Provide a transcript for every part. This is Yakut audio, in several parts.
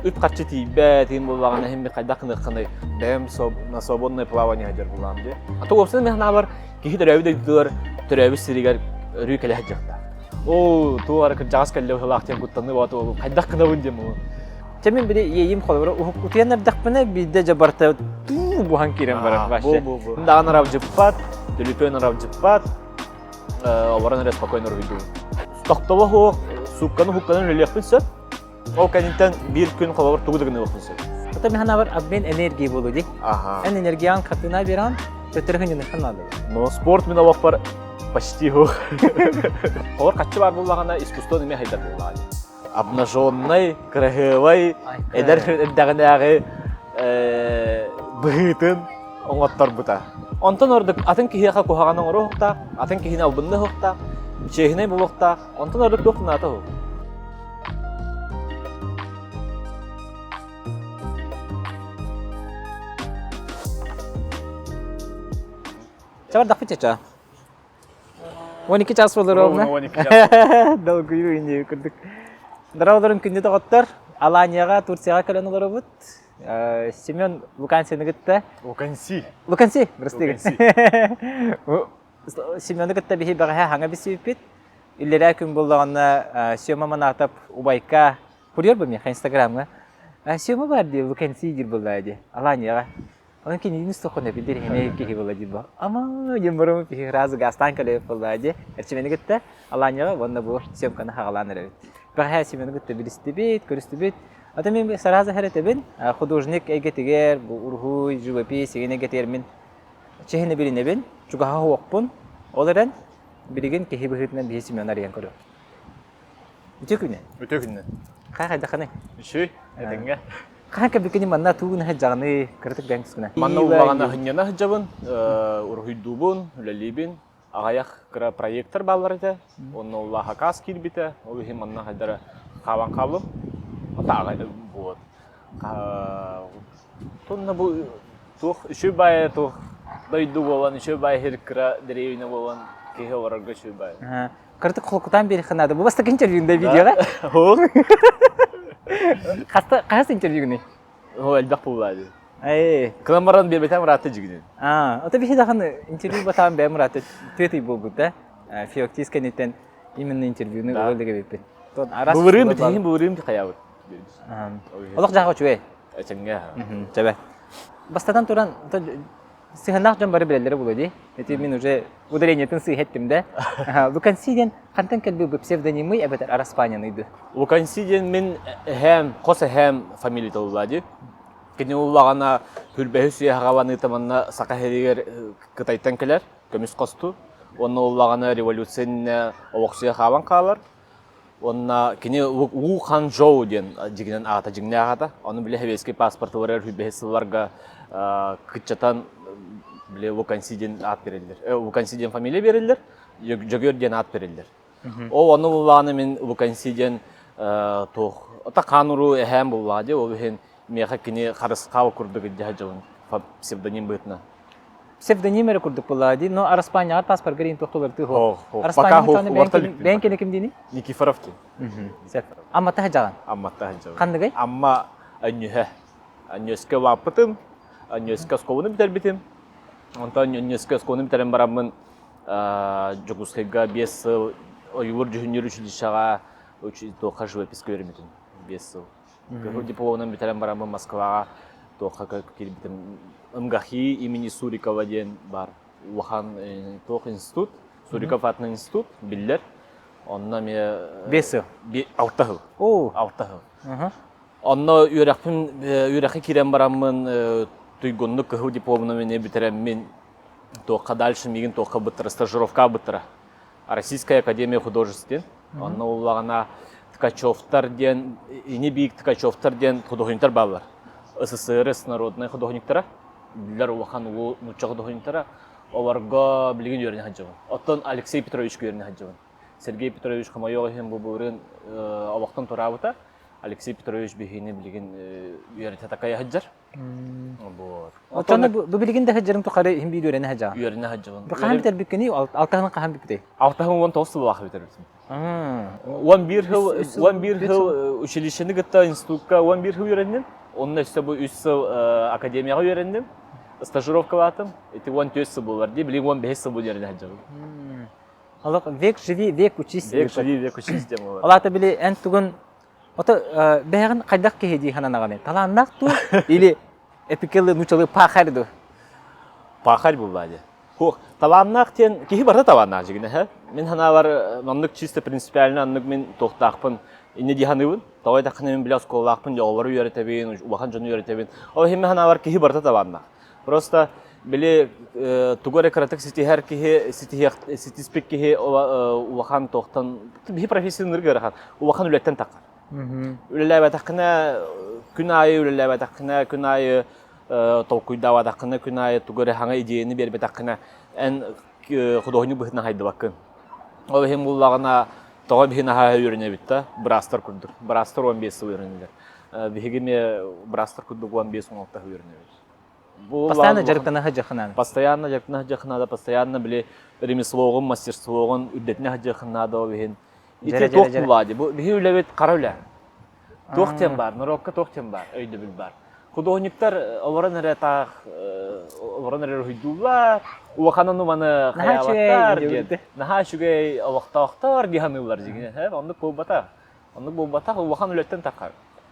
Үп-харчы тиийбэт, иһин буоллаҕына иһин хайдах гыныаххыный? Бэйэм на свободное плавание сылдьар буолаам дии. А то уопсайынан мин санаабар киһи төрөөбүт дойдутугар, төрөөбүт сиригэр өрүү кэлэ сылдьыахтаах. Оо, туох эрэ кырдьаҕас кэллэ быһыылаах диэн куттаныы боот уолум. Хайдах гынабын диэн буолуо. Чэ мин били иэйим холобура уһук утуйан эрдэхпинэ биирдэ дьэ барыта туу буһан киирэн барар вообще. Бу бу бу. Даҕаны аралдьыппат, төлөпүөн аралдьыппат, олорон эрэ спокойно уруһуйдуубун. Тохтобо суох, суукканы уһукканан үлэлиэхпин сөп. Ол кэнниттэн биир күн холобур тугу да гыныахпын сөп. Это мин санаабар обмен энергии буолуо дии. Ага. Эн энергияҕын хатына беран, төттөрү хынньыныхха наада. Но спорт мин олохпор почти суох. Холор хаччы баар буоллаҕына искусство эмиэ хайдар буоллаҕа дии. Обнаженный, кыраһыабай, эдэр эрдэҕинээҕи быһыытын оҥотторбута. Онтон ордук атын киһиэхэ куһаҕаны оҥоруохтаах, атын киһини албынныахтаах, чиэһинэй буолуохтаах, онтон ордук туох наада ол. Чэ бардахпыт чача. 12 час буолар ровно. 12 час. Долгуйуу иннии курдук. Здорово, күндү доҕоттор. Аланияҕа, Турцияҕа кэлэн олоробут. Семен Лукансины кытта. Луканси. Луканси, прости. Семены кытта биһи бэҕэһээ хаҥа билсибиппит. Иллэрээ күн буоллаҕына Сема Манатов убайка курьер бу миэхэ Инстаграмҥа. Сема бар дии, Луканси диир буоллаа дии, Аланияҕа. Онон кинини сокон эбидир хинэ киһи була дии бу. Ама диэн барамы киһи сразу газтаан кэлэбит буоллаа дии. Эрчимэни кытта Аланияҕа уонна бу съемканы хаҕалаан эрэбит. Бэҕэһээ Семены кытта билистибит, көрүстүбүт. Ата мин сразу этэбин, художник эйгэтигэр, бу уруһуй, живопись игин эйгэтигэр мин чиһини билинэбин, чугаһа суохпун. Ол эрэн билигин киһи быһыытынан биһи Семен арыйан көрүөх. Үтүө күнү. Үтүө күнү. Хай хайдахыный? Үчүгэй, этэҥҥэ. Хаһан кэлбиккини манна туугун сылдьаҕыный, кыратык бэйэҥ тускуна. Манна уллаҕына сынньана сылдьабын, уруһуйдуубун, үлэлиибин. Аҕыйах кыра проектор бааллар этэ. Онно уллаах акаас киирбитэ. Ол иһин манна хайдара хаалан хааллым. Атааҕа вот. Тонна бу туох үчүгэй баайа туох дойду буолан, үчүгэй баайа сир кыра дэриэбинэ буолан киһи олорорго үчүгэй баайа. Кырдык холкутаан биэриэххэ наада. Бу бастакы интервьюн да видеоҕа. Хаста хас интервьюгуный? Оо, элбэх буолла дии. Ээ. Кылан баран биэрбэтэ ыраатта дьигинин. Аа, ото биһи даҕаны интервью батаан бэйэм ыраатта түөт ый буолбут да. Феоктис кэнниттэн именно интервьюну ылар да кэбиппин. Былырыын бүтүн былырыын хайаабыт. Олох дьаха үчүгэй. Эчэҥҥэ. Чэбэ. Бастатан туран, сыһыаннаах дьон бары билэллэрэ буолуо дии. Ити мин уже ударениетын сыыһа эттим да. Луканси диэн хантан кэлбит бу псевдонимый эбэтэр араспаанньаный дуу? Луканси диэн мин эһээм, хос эһээм фамилията буолла дии. Кини уллаҕына Хүрбэһи сүйэ хаҕаланыыта манна Саха сиригэр Кытайтан кэлэр, көмүс хосту. Уонна уллаҕына революция иннинэ олохсуйа хаалан хаалар. Уонна кини Уу Ханчжоу диэн дьиҥинэн аата дьиҥнээх аата. Ону били сэбиэскэй паспортугар сүүрбэһис сылларга кыччатан били Луканси диэн аат биэрэллэр. Луканси диэн фамилия биэрэллэр, Дьөгүөр диэн аат биэрэллэр. Ол ону буллаҕына мин Луканси диэн туох ата хаан уруу эһээм буллаҕа дии, ол иһин миэхэ кини Харысхал курдук илдьэ сылдьабын псевдоним быһыытынан. Псевдоним эрэ курдук буоллаҕа дии, но Араспаанньаҕар паспоргар иин туохтулар Ох, Араспаанньаҕар бэйэҥ кини ким диний? Никифоров диэн. Сөп. Амматта сылдьаҕын? Амматта сылдьабын. Ханныгый? Амма Өнньүһэ. Өнньүөскэ улааппытым, Өнньүөскэ оскуоланы бүтэрбитим. Онтон Өнньүөскэ оскуоланы бүтэрэн бараммын Дьокуускайга 5 сыл ойуулуур-дьүһүннүүр училищеҕа туохха живописка үөрэммитим 5 сыл. Кыһыл дипломунан бүтэрэн бараммын Москваҕа туохха киирбитим МГАХИ имени Сурикова диэн бар улахан туох институт, Суриков аатынан институт биллэр. Онно эмиэ 5 сыл. 6 сыл. Оо. 6 сыл. Онно үөрэхпин үөрэххэ киирэн бараммын туйгуннук кыһыл дипломунан эмиэ бүтэрэммин туохха дальше миигин туохха быттара стажировка быттара Российская академия художеств диэн. Онно уллаҕына Ткачевтар диэн, ини-биик Ткачевтар диэн художниктар бааллар. СССР народнай художниктара, биллэр улахан улуу нуучча художниктара. Олорго билигин үөрэнэ сылдьабын. Оттон Алексей Петровичка үөрэнэ сылдьабын. Сергей Петрович хомойуох иһин бу былырыын олохтон тураабыта. Алексей Петрович биһигини билигин үөрэтэ такайа сылдьар. Вот. Оттон бу билигин да сылдьарыҥ тухары иһин биир үөрэнэ сылдьаҕын. Үөрэнэ сылдьабын. Бу хаһан бүтэрбиккиний? Алтаһын хаһан бүппүтэй? Алтаһын 19 сыллаах бүтэрбитим. 11 жыл 11 жыл училищены кытта институтка 11 жыл үөрэнним. Онно өссө бу 3 сыл академияҕа үөрэнним. Стажировкалаатым. Ити 14 сыл буолар дии. Билигин 15 сыл бу үөрэнэ сылдьабын. Олох век живи, век учись. Век живи, век учись диэн буолар. Ол аата били эн тугун Ото бэйэҕин хайдах киһи дии сананаҕыный? Талааннаах дуу или эпикелы нуучалыы пахарь дуу? Пахарь булла дии. Хуох, талааннаах диэн киһи барыта талааннаах дьигинэ һэ. Мин санаабар маннык чисто принципиально аннык мин туохтаахпын инньэ дии саныыбын. Тоҕо диэтэххинэ мин били оскуолалаахпын, оҕолору үөрэтэбин, улахан дьону үөрэтэбин. Ол иһин мин санаабар киһи барыта талааннаах. Просто били тугу эрэ кыратык ситиһэр киһи, ситиһиэх, ситиспит киһи улахан туохтан, биһи профессионаллар ыарахан, улахан үлэттэн таххар. Үлэлээбэтэххинэ, күн аайы үлэлээбэтэххинэ, күн аайы толкуйдаабатаххына, күн аайы тугу эрэ хаҥа идеяны биэрбэтэххинэ, эн худуоһунньук быһыытынан хайдыбаккын. Ол иһин буллаҕына, тоҕо биһи наһаа үөрэнэбит да, быраастар курдук. Быраастар 15 сыл үөрэнэллэр. Биһиги эмиэ быраастар курдук 15-16 үөрэнэбит. Постоянно дьарыктана сылдьыаххын Постоянно дьарыктана сылдьыаххын наада, постоянно били ремеслоҕун, мастерствоҕун үрдэтинэ сылдьыаххын наада ол иһин. Ити туох буолла дии? Бу биһи үлэбит хара үлэ. Туох диэн баар, норуокка туох диэн баар, өйдөбүл баар. Художниктар олорон эрэ таах олорон эрэ уруһуйдууллар, улахан ону маны хайаабаттар диэн. Наһаа үчүгэй олохтоохтор дии саныыллар дьиҥинэ. Оннук буолбатах. Оннук буолбатах, улахан үлэттэн таххар.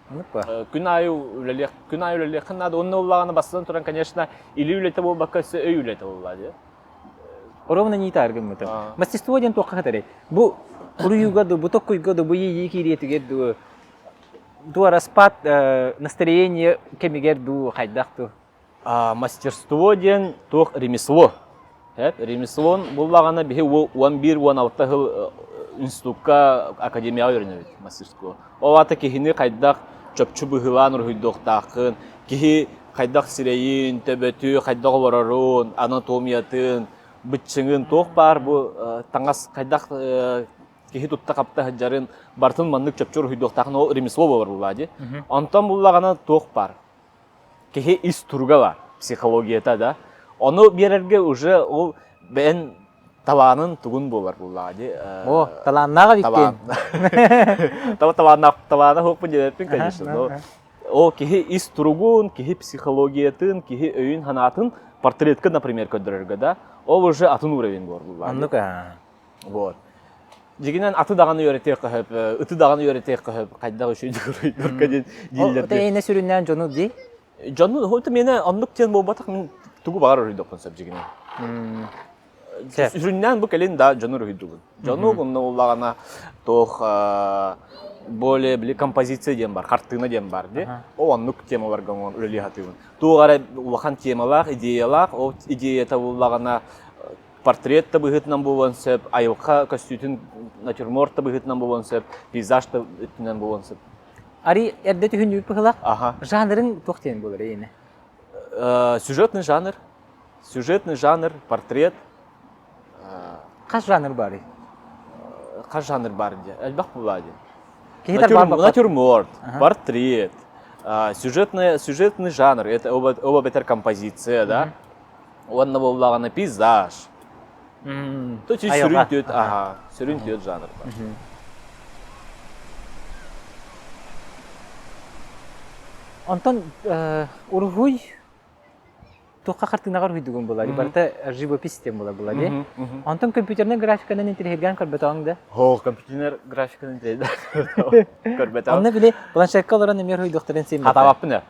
Оннук ба? Күн аайы үлэлиэх, күн аайы үлэлиэххин наада. Онно ыллаҕына бастатан туран, конечно, илии үлэтэ буолбакка өссө өй үлэтэ буолла дии. Ровно не так гыммытым. Мастерство диэн туохха хатарый? Бу уруйуга ду, бу токкуйга ду, бу иэйии киириэтигэр ду, ду распад настроение кэмигэр ду хайдах ду? Мастерство диэн туох ремесло. Ремеслон буллаҕына биһи 11-16 сыл институкка академияҕа үөрэнэбит мастерство. Ол аата киһини хайдах чопчу быһыылаан уруһуйдуохтааххын, киһи хайдах сирэйин, төбөтү, хайдах олорорун, анатомиятын, быччыҥын туох баар бу таҥас хайдах киһи тутта-хапта сылдьарын барытын маннык чопчу уруһуйдуохтаахын ол ремесло буолар буллаа дии. Онтон буллаҕына туох баар киһи ис туруга бар, психологията да. Ону биэрэргэ уже ол бэйэн талаанын тугун буолар буллаҕа дии. О, талааннаах эбиккин. Таба талааннаах талаана хуоппун диэбэппин, конечно, но ол киһи ис туругун, киһи психологиятын, киһи өйүн санаатын портретка, например, көрдөрөргө да, ол уже атын уровень буолар буллаҕа. Оннук аа. Вот. Дьигинэн аты даҕаны үөрэтиэххэ сөп, ыты даҕаны үөрэтиэххэ сөп, хайдах үчүгэй уруйдурка диэн дииллэр. Ол эйиэнэ сүрүннээн дьону дии? Дьону, это миэнэ оннук диэн буолбатах, мин тугу баҕар уруйдуохпун сөп дьигинэн. Сүрүннээн бу кэлин да дьону уруйдубун. Дьону онно буллаҕына туох более били композиция диэн бар, хартыына диэн бар дии. Ол оннук темаларга үлэлии сатыыбын. Туох эрэ улахан темалаах, идеялаах, ол идеята буллаҕына портрет да быһыытынан буолуон сөп, айылҕа көстүүтүн натюрморт да быһыытынан буолуон сөп, пейзаж да өттүнэн буолуон сөп. Ари эрдэ түһүннүүр быһылах. Аха. Жанрын туох диэн буолар эйиэнэ? Сюжетный жанр. Сюжетный жанр, портрет. Хас жанр баарый? Хас жанр бар дии? Элбэх буолаа дии. Киһи Натюрморт, портрет, сюжетный, сюжетный жанр, это оба, оба бэтэр композиция, да? Уонна буоллаҕына пейзаж. То есть сүрүн түөт, аха, сүрүн түөт жанр бар. Онтон уруһуй туохха хартыынаҕа уруһуйдугун буолар, барыта живопись диэн буолар буолар дии. Онтон компьютернай графиканан интэриэһиргээн көрбөтөҕүҥ да? Оо, компьютернай графиканан интэриэһиргээн көрбөтөҕүм. Онно били планшекка олорон эмиэ уруһуйдуохтарын син Хатаабаппын ээ.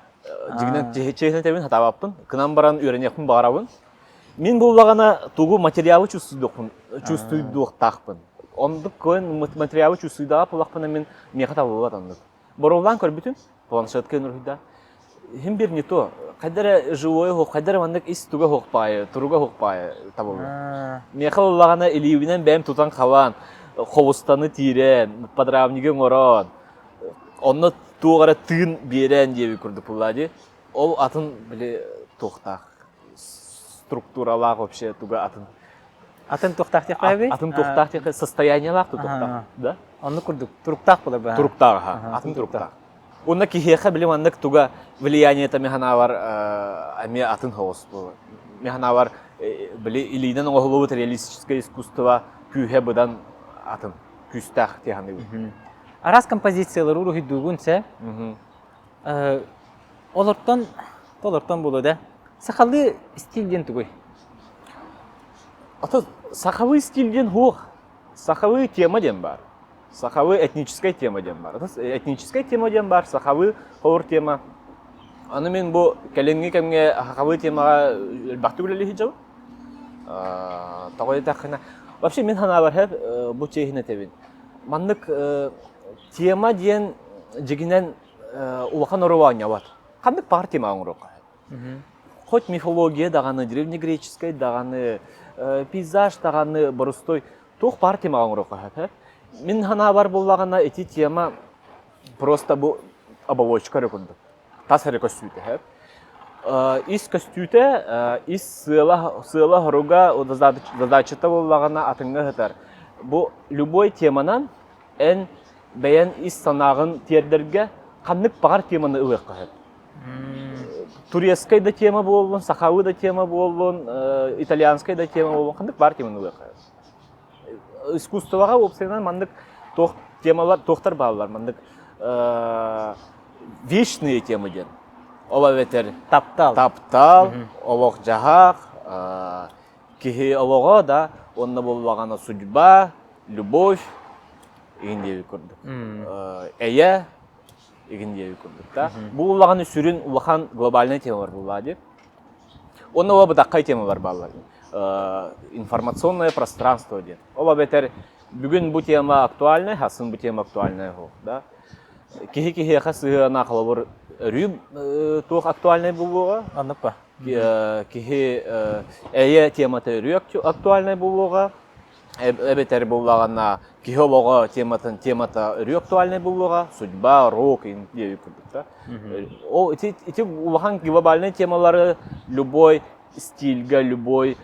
Дьигинэн чиэһинэ тэбин хатаабаппын. Кынан баран үөрэниэхпин баҕарабын. Мин буллаҕына тугу материалы чувствуйдуохпун, чувствуйдуохтаахпын. Оннук кыайан материалы чувствуйдаҕа буллахпына мин миэхэ табыллыбат оннук. Боруобалаан көрбүтүм, планшетка уруһуйда. Иһин бир не то. Хайда эрэ живое суох, хайда эрэ маннык ис туга суох баайы, туруга суох баайы табыллар. Миэхэ буллаҕына илиибинэн бэйэм тутан хабан, хобустаны тиирэн, подрамнигы оҥорон, онно туох эрэ тыын биэрэн диэбит курдук буолла дии. Ол атын били туохтаах структуралаах вообще туга атын. Атын туохтаах диэххэ Атын туохтаах диэххэ состояниелаах туохтаах да? Оннук курдук туруктаах буолар баа. Туруктаах аха. Атын туруктаах. Уонна киһиэхэ били маннык туга влияниета мин санаабар эмиэ атын соҕус буолар. Мин санаабар били илиинэн оҥоһуллубут реалистическое искусство күүһэ быдан атын, күүстээх дии саныыбын. Араас композициялары уруһуйдуугун сэ. Олортон олортон буолуо да. Сахалыы стиль диэн тугуй? Ата сахалыы стиль диэн суох. Сахалыы тема диэн баар. Сахалыы этническэй тема диэн баар. Этническэй тема диэн баар, сахалыы ховор тема. Аны мин бу кэлиҥҥи кэмҥэ сахалыы темаҕа элбэхтик үлэлии сылдьабын. Тоҕо диэтэххинэ, вообще мин санаабар һэп бу чиэһин этэбин. Маннык тема диэн дьигинэн улахан оруолу оонньообот. Ханнык баҕар тема оҥоруохха сөп. Хоть мифология даҕаны, древнегреческай даҕаны, пейзаж даҕаны борустой туох баар темаҕа оҥоруохха сөп. Мин санаабар буоллаҕына ити тема просто бу оболочка эрэ курдук. Тас эрэ көстүүтэ сөп. Ис көстүүтэ, ис сыала, сыала-соруга, задачата буоллаҕына атыҥҥа сытар. Бу любой теманан эн бэйэн ис санааҕын тиэрдэргэ ханнык баҕар теманы ылыахха сөп. Турецкай да тема буоллун, сахалыы да тема буоллун, итальянскай да тема буоллун, ханнык баар теманы ылыахха сөп. Искусствоҕа уопсайынан маннык туох темалар туохтар бааллар маннык вечные темы диэн. Ол эбэтэр таптал, таптал, олох-дьаһах, киһи олоҕо да, уонна буоллаҕына судьба, любовь, игин диэбит курдук. Эйэ, игин диэбит курдук да. Бу улахан сүрүн улахан глобальный темалар буолла дии. Онно оба бытаххай темалар бааллар. Информационное пространство диэн. Ол эбэтэр бүгүн бу тема актуальный, хасын бу тема актуальный да. Киһи киһиэхэ сыһыана холобур өрүү туох актуальный буолуоҕа? Оннук ба. Киһи эйэ темата өрүү актуальный буолуоҕа. Эбэтэр буоллаҕына киһи олоҕо тематын темата өрүү актуальный буолуоҕа, судьба, рок диэбит курдук да. Ол ити ити улахан глобальный темалары любой стильга, любой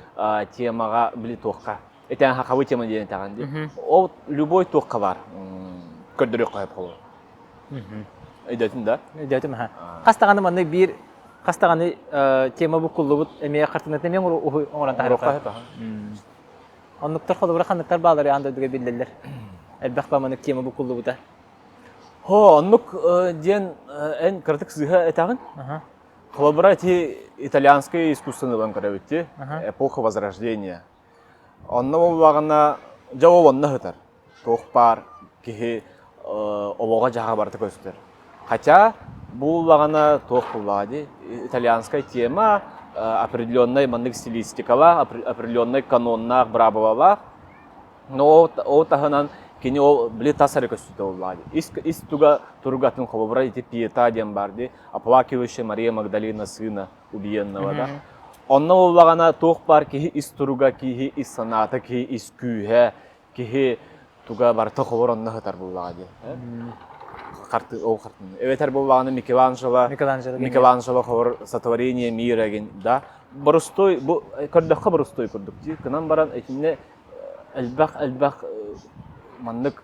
темаҕа били туохха этэн хахабы тема диэн этэҕин дии. Ол любой туохха бар көрдөрүөххэ сөп холобур. Өйдөөтүн да? Өйдөөтүм аха. Хас даҕаны маннык биир хас даҕаны тема буккуллубут эмиэ хартыынатын эмиэ оҥорон таһаарыахха сөп. Оннуктар холобура ханныктар баалары аан дойдуга биллэллэр. Элбэх баманык тема буккуллубута. Хо, оннук диэн эн кыратык сыыһа этэҕин. Холобура ити итальянскай искусствоны ылан көрөбүт дии. Эпоха Возрождения. Онно буоллаҕына, дьэ ол онно сытар. Туох баар киһи олоҕо-дьаһаҕа барыта көстөр. Хотя буоллаҕына туох буоллаҕа дии, итальянскай тема определеннай маннык стилистикалаах, определеннай каноннаах, быраабылалаах. Но ол таһынан кини ол били тас эрэ көстүүтэ буоллаҕа дии. Ис, ис туга туругатын холобура ити Пьета диэн баар дии, оплакивающая Мария Магдалина сына убиенного да. Онно буоллаҕына туох баар киһи ис туруга, киһи ис санаата, киһи ис күүһэ, киһи туга барыта холор онно сытар буоллаҕа дии. Харты, ол хартыны. Эбэтэр буоллаҕына Микеланджело, Микеланджело, Микеланджело холор сотворение мира гин, да. Борустой, бу көрдөххө борустой курдук дии. Кынан баран итиннэ элбэх элбэх маннык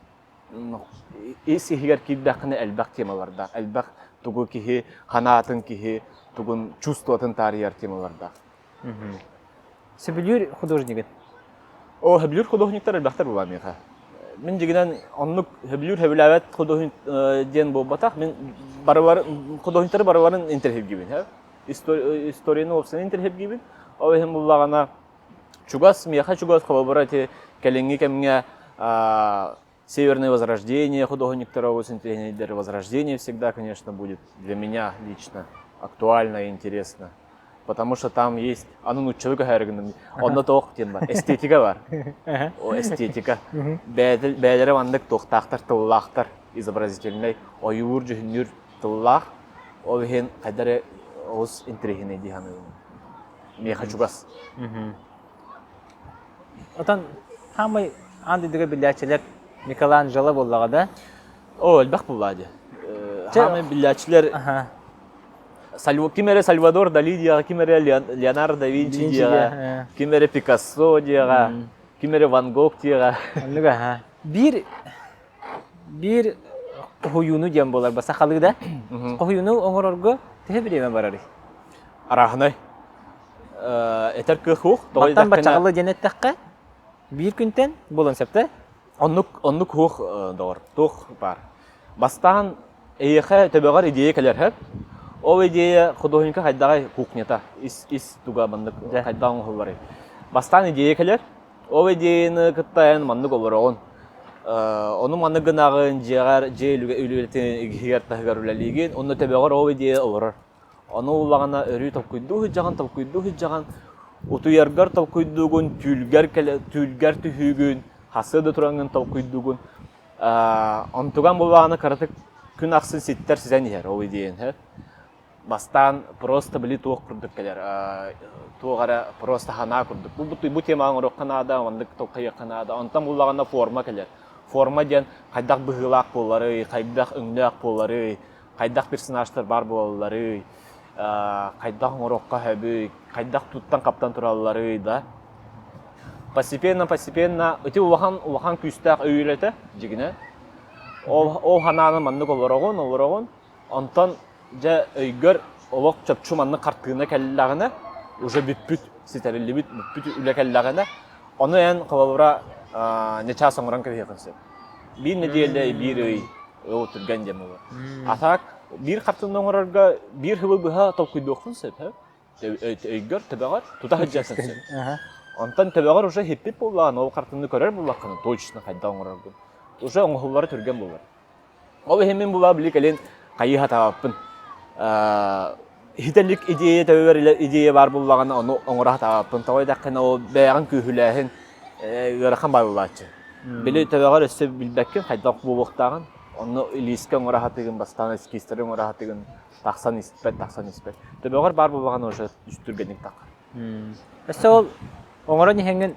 ис иһигэр киирдэххинэ элбэх темалардаах, элбэх тугу киһи ханаатын киһи тугун чувствотын таарыйар темалардаах. Сөбүлүүр художнигын? О, сөбүлүүр художниктар элбэхтэр буолаа миэхэ. Мин дьигинэн оннук сөбүлүүр сөбүлээбэт художник диэн буолбатах. Мин барылар художниктары барыларын интэриэһиргиибин. Историяны уопсайынан интэриэһиргиибин. Ол иһин буллаҕына чугас миэхэ чугас холобура ити кэлиҥҥи кэмҥэ Северное Возрождение художниктара олус интэриэһинэйдэр. Возрождение всегда, конечно, будет для меня лично актуально и интересно. Потому что там есть, аны нууччалыы көһөөрү гынным, онно туох диэн бар, эстетика бар. О, эстетика. Бэйэлэрэ маннык туохтаахтар, тыллаахтар, изобразительнай, ойуур-дьүһүннүүр тыллаах. Ол иһин хайда эрэ олус интэриэһинэй дии саныыбын. Миэхэ чугас. Отон хаамай аан дойдуга биллээччилэр Микеланджело буоллаҕа да? О, элбэх буоллаа дии. Хаамай биллээччилэр ким эрэ Сальвадор Дали диэҕэ, ким эрэ Леонардо да Винчи диэҕэ, ким эрэ Пикассо диэҕэ, ким эрэ Ван Гог диэҕэ. Оннук аха. Биир биир. Хоһуйууну диэн буолар ба сахалыы да. Хоһуйууну оҥорорго төһө бириэмэ барарый? Арааһынай. Этэр кыах суох. Мантан баччаҕалы диэн эттэххэ, биир күнтэн буолуон сөп да? Оннук оннук суох доҕор. Туох баар. Бастаан эйиэхэ төбөҕөр идея кэлэр һэп. Ол идея художника хайдаҕай кухнята ис ис туга маннык хайдах оҥоһулларый. Бастаан идея кэлэр. Ол идеяны кытта эн маннык олороҕун. Ону маннык гынаҕын, дьиэҕэр, дьиэ үлэтин иһигэр-таһыгар үлэлиигин, онно төбөҕөр ол идея олорор. Ону улаҕана өрүү толкуйдуу сылдьаҕын, толкуйдуу сылдьаҕын, утуйаргар толкуйдуугун, түүлгэр кэлэ, түүлгэр түһүүгүн, хасыы да тураҥҥын толкуйдуугун. Онтуган буоллаҕына кыратык күн ахсын ситтэр ситэн иһэр ол идеяны. Бастаан просто били туох курдук кэлэр, туох эрэ просто санаа курдук. Бу, бу темаҕа оҥоруохха наада, маннык толкуйуохха наада. Онтон буллаҕына форма кэлэр. Форма диэн хайдах быһыылаах буоларый, хайдах өҥнөөх буоларый, хайдах персонажтар баар буолалларый, хайдах оҥоруохха сөбүй, хайдах туттан-хаптан туралларый да. Постепенно, постепенно ити улахан улахан күүстээх өй үлэтэ дьигинэ. Ол ол санааны маннык олороҕун, олороҕун. Онтон дьэ өйгөр олох чопчу маннык хартыына кэллэҕинэ, уже бүппүт, ситэриллибит, бүппүт үлэ кэллэҕинэ, ону эн холобура нечаас оҥорон кэбиһиэххин сөп. Биир нэдиэлэ, биир ый ол түргэн диэн буолар. А так биир хартыына оҥорорго биир сылы быһа толкуйдуоххун сөп, өйгөр, төбөҕөр тута сылдьыаххын сөп. Онтон төбөҕөр уже хиппит буоллаҕына, ол хартыынаны көрөр буоллаххына, точно хайдах оҥороргун. Уже оҥоһуллара түргэн буолар. Ол иһин мин була били кэлин хайыы сатаабаппын. Хитэлик идея төбөбөр идея баар буоллаҕына ону оҥоро сатаабаппын. Тоҕо диэтэххинэ ол бэйэҕин күүһүлээһин ыарахан бааллааччы. Били төбөҕөр өссө билбэккин хайдах буолуохтааҕын, онно илиискэ оҥоро сатыыгын, бастаан эскизтэри оҥоро сатыыгын, тахсан испэт, тахсан испэт. Төбөҕөр баар буоллаҕына уже түргэнник таххар. Өссө ол оҥорон иһэҥҥин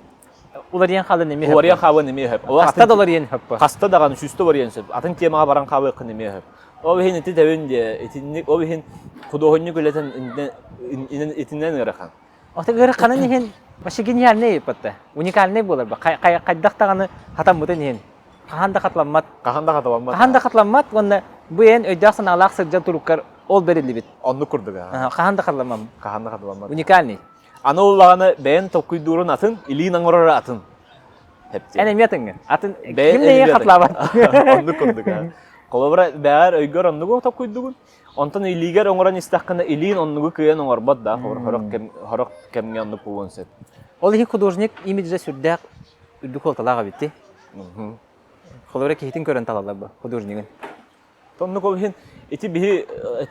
уларыйан хаалан эмиэ Уларыйан хаалан эмиэ сөп. Хаста да уларыйан сөп. Хаста даҕаны сүүстэ уларыйан сөп. Атын темаҕа баран хаалыаххын эмиэ сөп. Ол иһин ити тэбин диэ, итинник ол иһин худуоһунньук үлэтин итинэн ыарахан. Ото ыараханын иһин вообще гениальный еппатта. Уникальный буолар ба. Хайдах даҕаны хатаммытын иһин. Хаһан да хатыламмат. Хаһан да хатыламмат. Хаһан да хатыламмат уонна бу эн өйдөөх санаалаах сылдьан туруккар ол бэриллибит. Оннук курдук. Хаһан да хатыламмат. Хаһан да хатыламмат. Уникальный. Аны уллаҕына бэйэн толкуйдуурун атын, илиин оҥорор атын. Эн эмиэ атыҥҥын. Атын ким да хатылаабат. Оннук курдук. Холобура, бэҕэр өйгөр оннугу толкуйдугун. Онтон илиигэр оҥорон истэххинэ, илиин оннугу кыайан оҥорбот да, сорох кэмҥэ оннук буолуон сөп. Ол иһин художник имиджэ сүрдээх үрдүк суолталаах эбит дии. Холобура киһитин көрөн талаллар бу художнигын. Оннук ол иһин ити биһи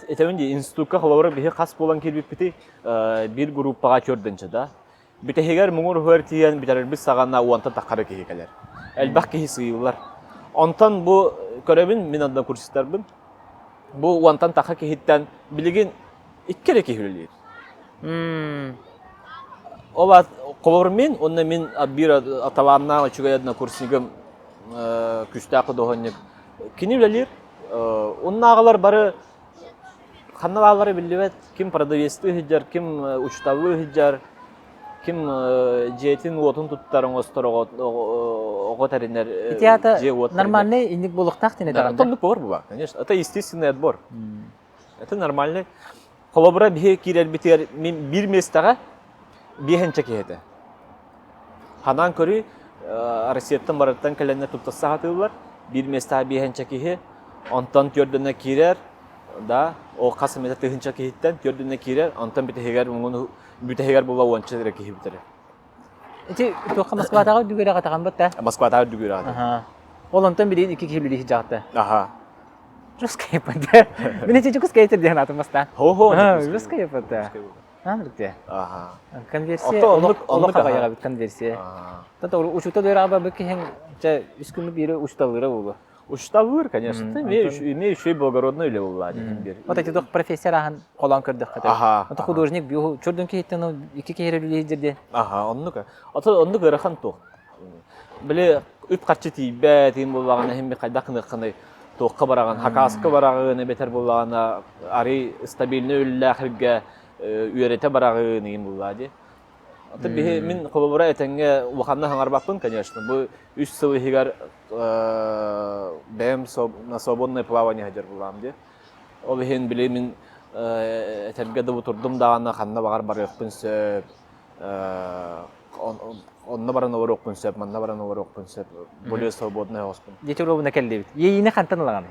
этэбин дии институкка холобура биһи хас буолан киирбиппитий биир группаҕа төрдүнчэ да. Бүтэһигэр муҥур уһугар тиийэн бүтэрэрбит саҕана уонтан таххара киһи кэлэр. Элбэх киһи сыыйыллар. Онтон бу көрөбүн мин однокурсистарбын. Бу уонтан тахха киһиттэн билигин икки эрэ киһи үлэлиир. Ол холобур мин уонна мин биир талааннаах үчүгэй однокурснигым күүстээх худуоһунньук кини үлэлиир. Уоннааҕылар бары ханна бааллара биллибэт. Ким продавецтыы сылдьар, ким учууталлыы сылдьар, ким дьиэтин уотун туттар оҥостор оҕо тэринэр Ити аата нормальный инник буолуохтаах диэн этэҕин да? Оннук буолар буолар, конечно. Это естественный отбор. Это нормальный. Холобура биһи киирэрбитигэр мин биир миэстэҕэ биэһинчэ киһи этэ. Ханаан көрүй, Россияттан барыттан кэлэннэр туттарса сатыыллар. Биир миэстэҕэ биэһинчэ киһи, онтон түөрдэнэ киирэр, да, ол хас эмэтэ тыһыынча киһиттэн түөрдэнэ киирэр, онтон бүтэһигэр муҥун бүтэһигэр була уонча эрэ киһи бүтэрэр. Ити туохха Москватааҕы үрдүк үөрэҕэ таҕан бытта? Москватааҕы үрдүк үөрэҕэ. Ол онтон билигин икки киһи үлэлии сылдьаҕыта. Аха. Русская ПД. Мин ити Дьокуускай этэр диэн аатым бастаан. Хо-хо. Русская ПД. Аан Аха. Конверсия олох олох аҕайаҕабыт конверсия. Тата учуутал үөрэҕэ бу киһиҥ чэ үс күнү биири учууталлыыра буолуо. Учууталлыыр, конечно. Имею еще и благородное үлэ буолла диэн биир. Вот эти туох профессия аһын холоон көрдөххө. Аха. Ото художник бу чурдун киһиттэн икки киһи үлэлиир диэн. Аха, оннук. Ото оннук ыарахан туох. Били үп-харчы тиийбэт, иин буоллаҕына иһин би хайдах гыныаххыный туохха бараҕын, хакааска бараҕын эбэтэр буоллаҕына арый стабильный үлэлээх сиргэ үөрэтэ бараҕын иин буоллаа дии. Аты биһи мин холобура этэҥҥэ улаханна хаҥарбаппын, конечно. Бу үс сыл иһигэр бэйэм на свободное плавание сылдьар булаам дии. Ол иһин били мин этэргэ да турдум даҕаны ханна баҕар барыахпын сөп. Онно баран олоруохпун сөп, манна баран олоруохпун сөп. Более свободный оҕоспун. Дети уруобуна кэллибит. Иэйиини хантан ылаҕыный?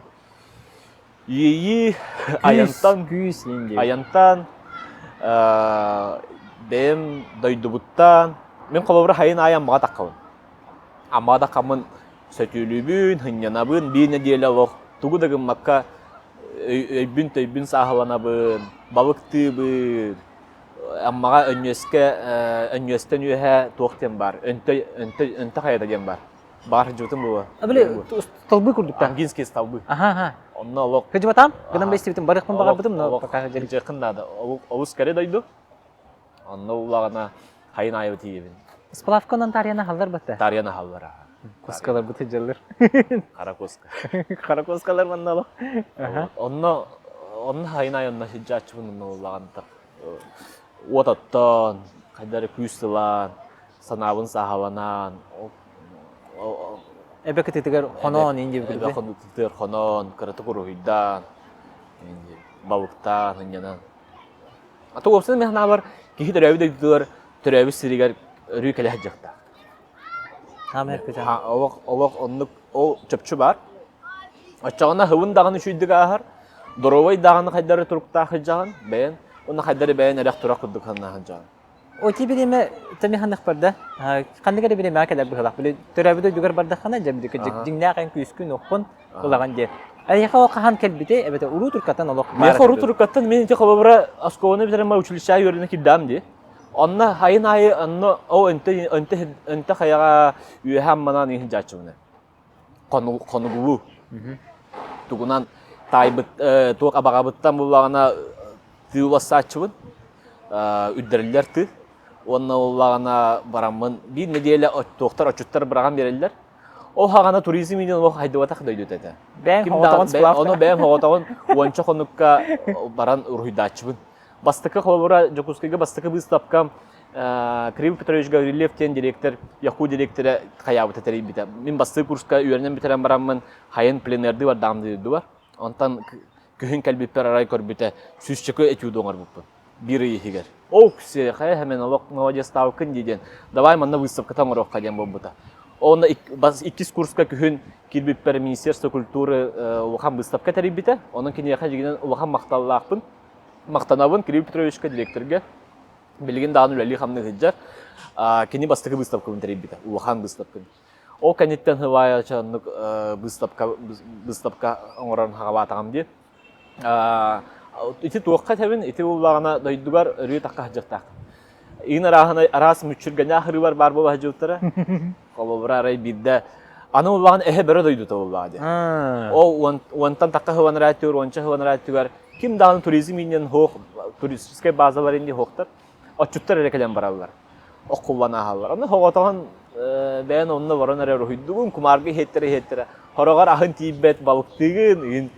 Иэйии айантан, күүс айантан, бэйэм дойдубуттан, мин холобура хайын аайы Аммаҕа таххабын. Аммаҕа таххаммын сөтүөлүүбүн, сынньанабын, биир нэдиэлэ олох тугу да гыммакка өйбүн-төйбүн сааһыланабын, балыктыыбын. Аммаҕа Өнньүөскэ, Өнньүөстэн үөһэ туох диэн баар, Өнтө, Өнтө, Өнтө хайата диэн баар. Баар сылдьыбытым буолуо. Били столбы курдук Ангинский столбы. Аха, аха. Онно олох Сылдьыбатам, гынан бэстибитим барыахпын баҕарбытым, но пока сылдьыаххын наада. Олус кэрэ дойду. Онно улаҕана хайын аайы тиийэбин. Сплавканан таарыйан аһаллар батта. Таарыйан аһаллар. Кускалар бу сылдьаллар. Хара куска. Хара кускалар манна олох. Онно онно хайын аайы онно сылдьааччыбын онно улаҕан уот оттоон, хайда эрэ күүс ылан, санаабын сааһыланан, Эбэ кытыытыгар хоноон иин диэбит Эбэ кытыытыгар хоноон, кыратык уруһуйдаан, балыктаан, ынньанан. А то уопсайынан мин санаабар киһи төрөөбүт дойдутугар, төрөөбүт сиригэр өрүү кэлэ сылдьыахтаах. Хаама эппитэ. Олох олох оннук ол чопчу баар. Оччоҕуна хыбын даҕаны үчүйдүк ааһар, доруобай даҕаны хайдары туруктаах сылдьаҕын бэйэн, уонна хайдары бэйэн эрэх турах курдук санаан сылдьаҕын. Оти бириэмэ тэми ханнык барда? Ханнык эрэ бириэмэҕэ кэлэр быһыылаах. Били төрөөбүт дойдугар бардаххына, дьэ били дьиҥнээх эн күүскүн, оххун ылаҕын диэн. Эйиэхэ ол хаһан кэлбитий эбэтэр уруу туркаттан олох баар Миэхэ уруу туркаттан мин ити холобура оскуоланы бүтэрэн училищеҕа үөрэнэ киирдэҕим дии. Онно айын аайы онно ол өнтө өнтө өнтө хайаҕа үөһэ амманан иһин дьааччыбына. Хонугулуу. Тугунан таайбыт туох абаҕабыттан буллаҕына тыы улассааччыбын. Үрдэриллэр тыы. Уонна уллаҕына бараммын биир нэдиэлэ туохтар отчуттар быраҕан биэрэллэр. Ол хаҕана туризм иинин олох хайдыбатах дойдута этэ. Бэйэҥ хоҕотоҕун сплав. Ону бэйэм хоҕотоҕун уонча хонукка баран уруһуйдааччыбын. Бастакы холобура Дьокуускайга бастакы быыстапкам Кирилл Петрович Гаврильев диэн директор, ЯХУ директора хайаабыта тэрийбитэ. Мин бастакы курска үөрэнэн бүтэрэн бараммын хайын пленэрдыы бардаҕым дойдубар. Онтон күһүн кэлбиппэр арай көрбүтэ сүүсчэкэ этюд оҥорбуппун биир ый иһигэр. Ок, хайа хэмэн олох молодецтаабыккын дии диэн, давай манна выставката оҥоруохха диэн буолбута. Онно иккис курска күһүн киирбиппэр Министерство культуры улахан выставка тэрийбитэ. Онон киниэхэ дьигинэн улахан махталлаахпын. Махтанабын Кирилл Петровичка директорга. Билигин даҕаны үлэлии-хамныы сылдьар. Кини бастакы выставкабын тэрийбитэ, улахан выставканы. Ол кэнниттэн сылаайа оннук выставка выставка оҥорон хаҕалаатаҕым дии. Ити туохха этэбин, ити буоллаҕына дойдугар өрүү тахха сылдьыахтаах. Иин арааһынай араас мүччүргэннээх ырыылар баар буола сылдьыбыттара. Холобура арай биирдэ аны улахан эһэ бөрө дойдута буоллаҕа дии. Ол уонтан тахха сылан ырааттыгар, уонча сылан ырааттыгар ким даҕаны туризм ииннэн суох, туристическай базалар инни суохтар. Отчуттар эрэ кэлэн бараллар. Оккуллан ааһаллар. Аны соҕотоҕун бэйэн онно баран эрэ уруһуйдугун, кумаарга иһиэттэрэ-иһиэттэрэ. Хороҕор аһын тиийбэт, балыктыыгын, ыын.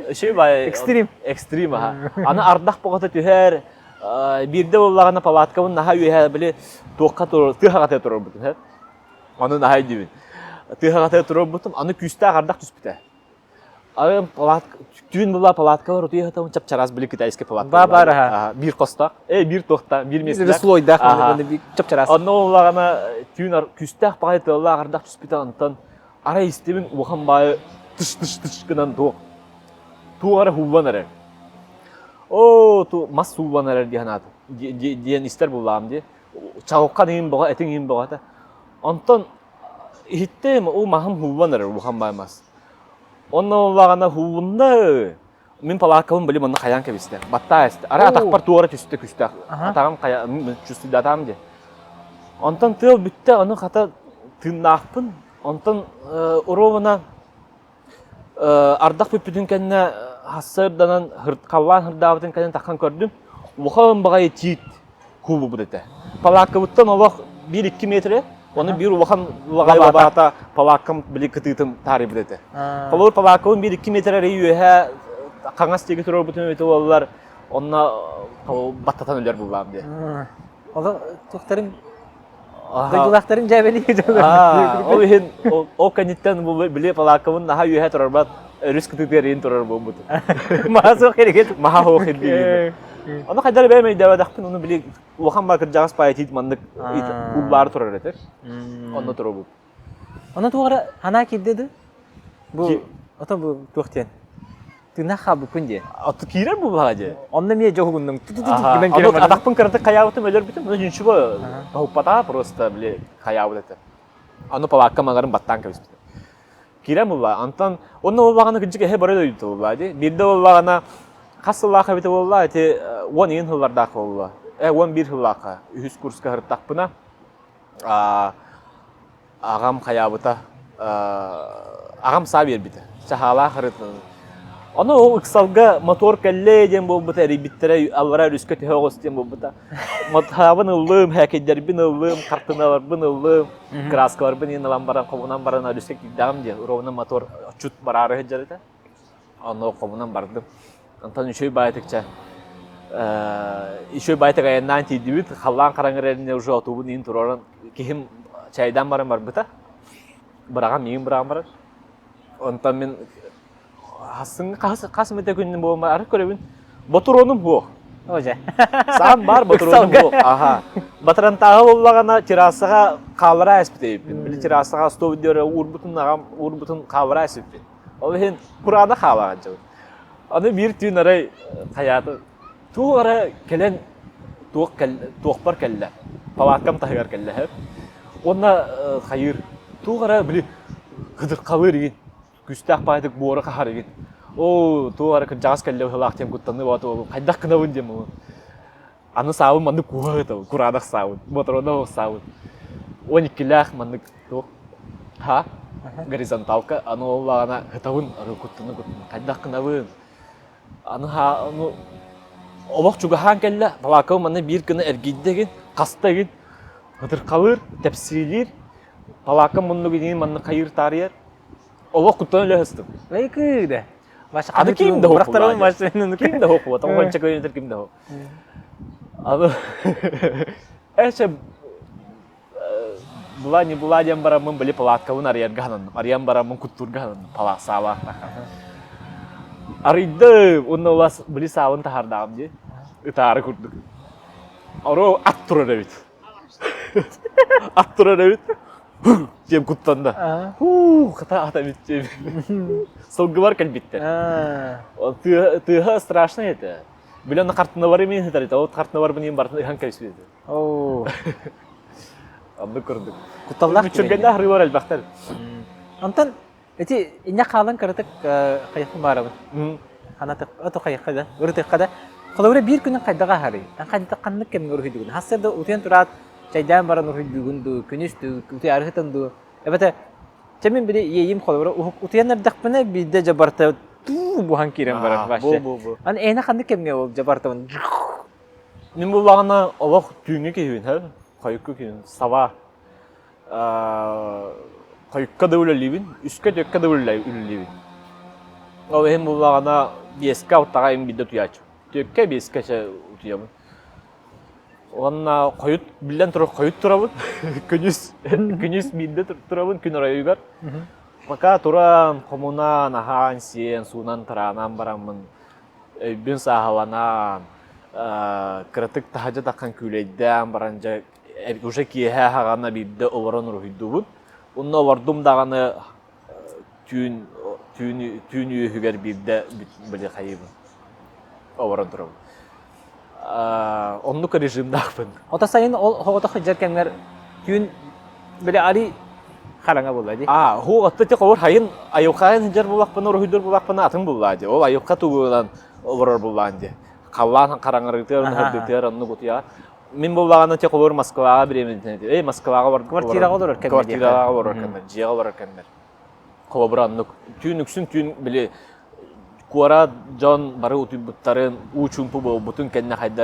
Экстрим. Экстрим аха. Аны ардах боҕото түһэр, биирдэ буоллаҕына палаткабын наһаа үөһэ били туохха турар, тыа хаҕатыгар турарбытын, Ону наһаа өйдүүбүн. Тыа хаҕатыгар турарбытым, аны күүстээх ардах түспүтэ. Аны палатка, түүн була палаткалар утуйа сытабын чап-чараас били китайский палатка. Ба бар аха. Биир хостоох, э биир туохта, биир миэстэлээх. Слойдаах, чап-чараас. Онно буоллаҕына түүн күүстээх баҕайы тыаллаах ардах түспүтэ онтон арай истибин улахан баайы тыш-тыш-тыш гынан туох туох эрэ һууллан эрэр. Оо, ту мас сууллан эрэр дии санаатым. Диэн истэр буллаҕым дии. Чаҕылхан иһин бөҕө, этиҥ иһин бөҕө этэ. Онтон иһиттим, ол маһым һууллан эрэр улахан баай мас. Онно буоллаҕына һууллунна мин палааккабын били манна хайаан кэбистэ. Баттаа эстэ. Арай атахпар туора түстэ күстээх. Атаҕым хайа чувствуйдатаам дии. Онтон тыал бүттэ, ону хата тыыннаахпын. Онтон уруобуна Ардах бүппүтүн кэннэ сарсыарданан халлаан сырдаабытын кэннэ таххан көрдүм. Улахан баҕайы тиит куулубут этэ. Палааккабыттан олох биир-икки метрэ, оны биир улахан лаҕай лабаата палааккам били кытыытын таарыйбыт этэ. Холобур палааккабын биир-икки метр эрэ үөһэ хаҥас диэки турарбытын эбитэ буоллар, онно баттатан өлөр буллаам диye. Оло туохтарын дойдулаахтарын дьээбэлии Ол иһин ол кэнниттэн били палааккабын наһаа үөһэ турарбат өрүс кытыытыгар иин турар буолбут. Маһа суох кэригит. Маһа суох ирдиир. Ону хайдах бэйэм өйдөөбөтөхпүн, ону били улахан баа кырдьаҕас паайа маннык уллаары турар этэ. Онно турабыт. Ону туох эрэ санаа киирдэ да? Бу ото бу туох диэн? Тыыннаах хаалбыппын диэн. Ото киирэр буоллаҕа дии. Онно эмиэ дьоһугуннуҥ гынан киирэн баран. Атахпын кыратык хайаабытым өлөрбүтүм. Ну ничего, тоһуппатаҕа просто били хайаабыт этэ. Аны палаакка маҥарын баттаан кэбиспитим. Киирэн булла. Антон онно буоллаҕына кырдьык эһэ бары дойдута буолла дии. Биирдэ буоллаҕына хас сыллаах эбитэ буолла ити 10 ыйын сыллардаах буолла. Э 11 сыллаахха үһүс курска сырыттахпына аҕам хайаабыта аҕам саа биэрбитэ чаһаалаах арыытын ону ол ыксалга мотор кэллэ диэн буолбута эрийбиттэрэ аллара өрүскэ түһэ оҕус диэн буолбута мотаабын ыллым һээкэйдэрбин ыллым хартыналарбын ыллым краскаларбын иин ылан баран хомунан баран өрүскэ киирдэҕим диэн ровно мотор чут бараары сылдьар этэ Онно хомунан бардым. Онтон үчүгэй баайытык чэ үчүгэй баайытык айаннаан тиийдибит. Халлаан хараҥар эринэ уже отуубун иин туруоран киһим чайдаан баран барбыта. Быраҕан миигин быраҕан барар. Онтон мин хасын хас хас эмэтэ күнүн буолма арыт көрөбүн. Ботуруонум суох. О дьэ. Саам баар ботуруонум суох. Аха. Батарантааҕы буоллаҕына террасаҕа хааллара ааспыт эбиппин. Били террасаҕа остуол диэри уурбутун аҕам уурбутун хааллара ааспыппын. Ол иһин кураана хаалаҕын дьон. Аны биир түүн арай хайаата туох эрэ кэлэн туох кэл туохпар кэллэ. Палаткам таһыгар кэллэ. Уонна хайыыр туох эрэ били кыдырхалыыр игин күүстээх баайдык буора хаһар игин. Оо туох эрэ кырдьаҕас кэллэ быһыылаах диэн куттаныы боото буоллум. Хайдах гынабын диэн буоллум. Аны саабын маннык куһа ыытабын, кураанах саабын, ботуруона саабын. 12-лээх маннык туох ха горизонталка аны ол ытабын ары куттана куттана хайдах гынабын аны ха ну олох чугаһаан кэллэ балаакабын манна биир гына эргийдэ игин хаста игин ытырхалыыр тэпсиилиир балаакам муннук иниин маннык хайыыр таарыйар олох куттана өлө сыстым Лайкы да. Аны ким да хоп Ким да хоп Тоҕонча ким ким да хоп Аны эче була не була диэн бараммын били палаткабын арыйарга сананным. Арыйан бараммын куттуурга сананным. Пала саалаах Арыйдым уонна улас били саабын таһаардаҕым дии. Ытаары курдук. Оро ат турар эбит. Ат турар эбит. Диэн куттанна. Хуу, хата ата эбит диэбит. Сылгылар кэлбиттэр. Тыаһа страшный этэ. Били онно хартыналары мин сытар этэ. Ол хартыналарбын иин барытын ыһан кэбиспит этэ. Оо. Оннук курдук. Кутталлаах Мүччүргэннээх арыылар элбэхтэр. Онтон ити инньэ хаалан кыратык хайыхпын баарабын. Ханатык ото хайыхха да, ырытыахха да. Холобура биир күнүн хайдах аһарый? Хайдах ханнык кэмҥэ уруһуйдугун? Хассыарда утуйан тураат чайдаан баран уруһуйдуугун дуу, күнүс дуу, утуйаары сытан дуу? Эбэтэ Чэ мин били иэйим холобура уһук утуйан эрдэхпинэ биирдэ дьабарта туу буһан киирэн барар вообще. Бу бу бу. Аны эйиэнэ ханнык кэмҥэ ол дьабартабын Мин буллаҕына олох түүҥҥү киһибин, һэ? Хойукку күн саба хойукка да үлэлиибин, үскэ-түөккэ да үлэлиибин. Ол иһин буллаҕына биэскэ алтаҕа им биирдэ утуйааччым. Түөккэ биэскэ чэ утуйабын. Уонна хойут, биллэн турар, хойут турабын. Күнүс, күнүс биирдэ турабын, күн оройугар. Пока туран, хомунан, аһаан, сиэн, суунан, тараанан бараммын, өйбүн сааһыланан, кыратык таһырдьа таххан күүлэйдээн баран, дьэ, уже киэһэ аһаҕана биирдэ олорон уруһуйдуубун. Онно олордум даҕаны түүн түүн түүн үөһүгэр биирдэ били хайыыбын олорон турабын. Оннук режимдаахпын. Ото сайын ол оҕото сылдьар кэмҥэр түүн били ари хараҥа буолла дии. Аа, ху отто ти ховор хайын айылхайын сылдьар буллахпына, уруһуйдуур буллахпына атын буллаа дии. Ол айылха тугунан олорор буллаан дии. Халлаан хараҥарытыар, наһырдытыар, оннук утуйа. Мин буллаҕына те холобур Москваҕа бириэмэтин эй Москваҕа бар Квартираҕа олорор кэмҥэр. Квартираҕа олорор кэмҥэр, дьиэҕэ олорор кэмҥэр. Холобура оннук. Түүн үксүн түүн били куорат дьон бары утуйбуттарын, уу чуумпу буолбутун кэннэ хайда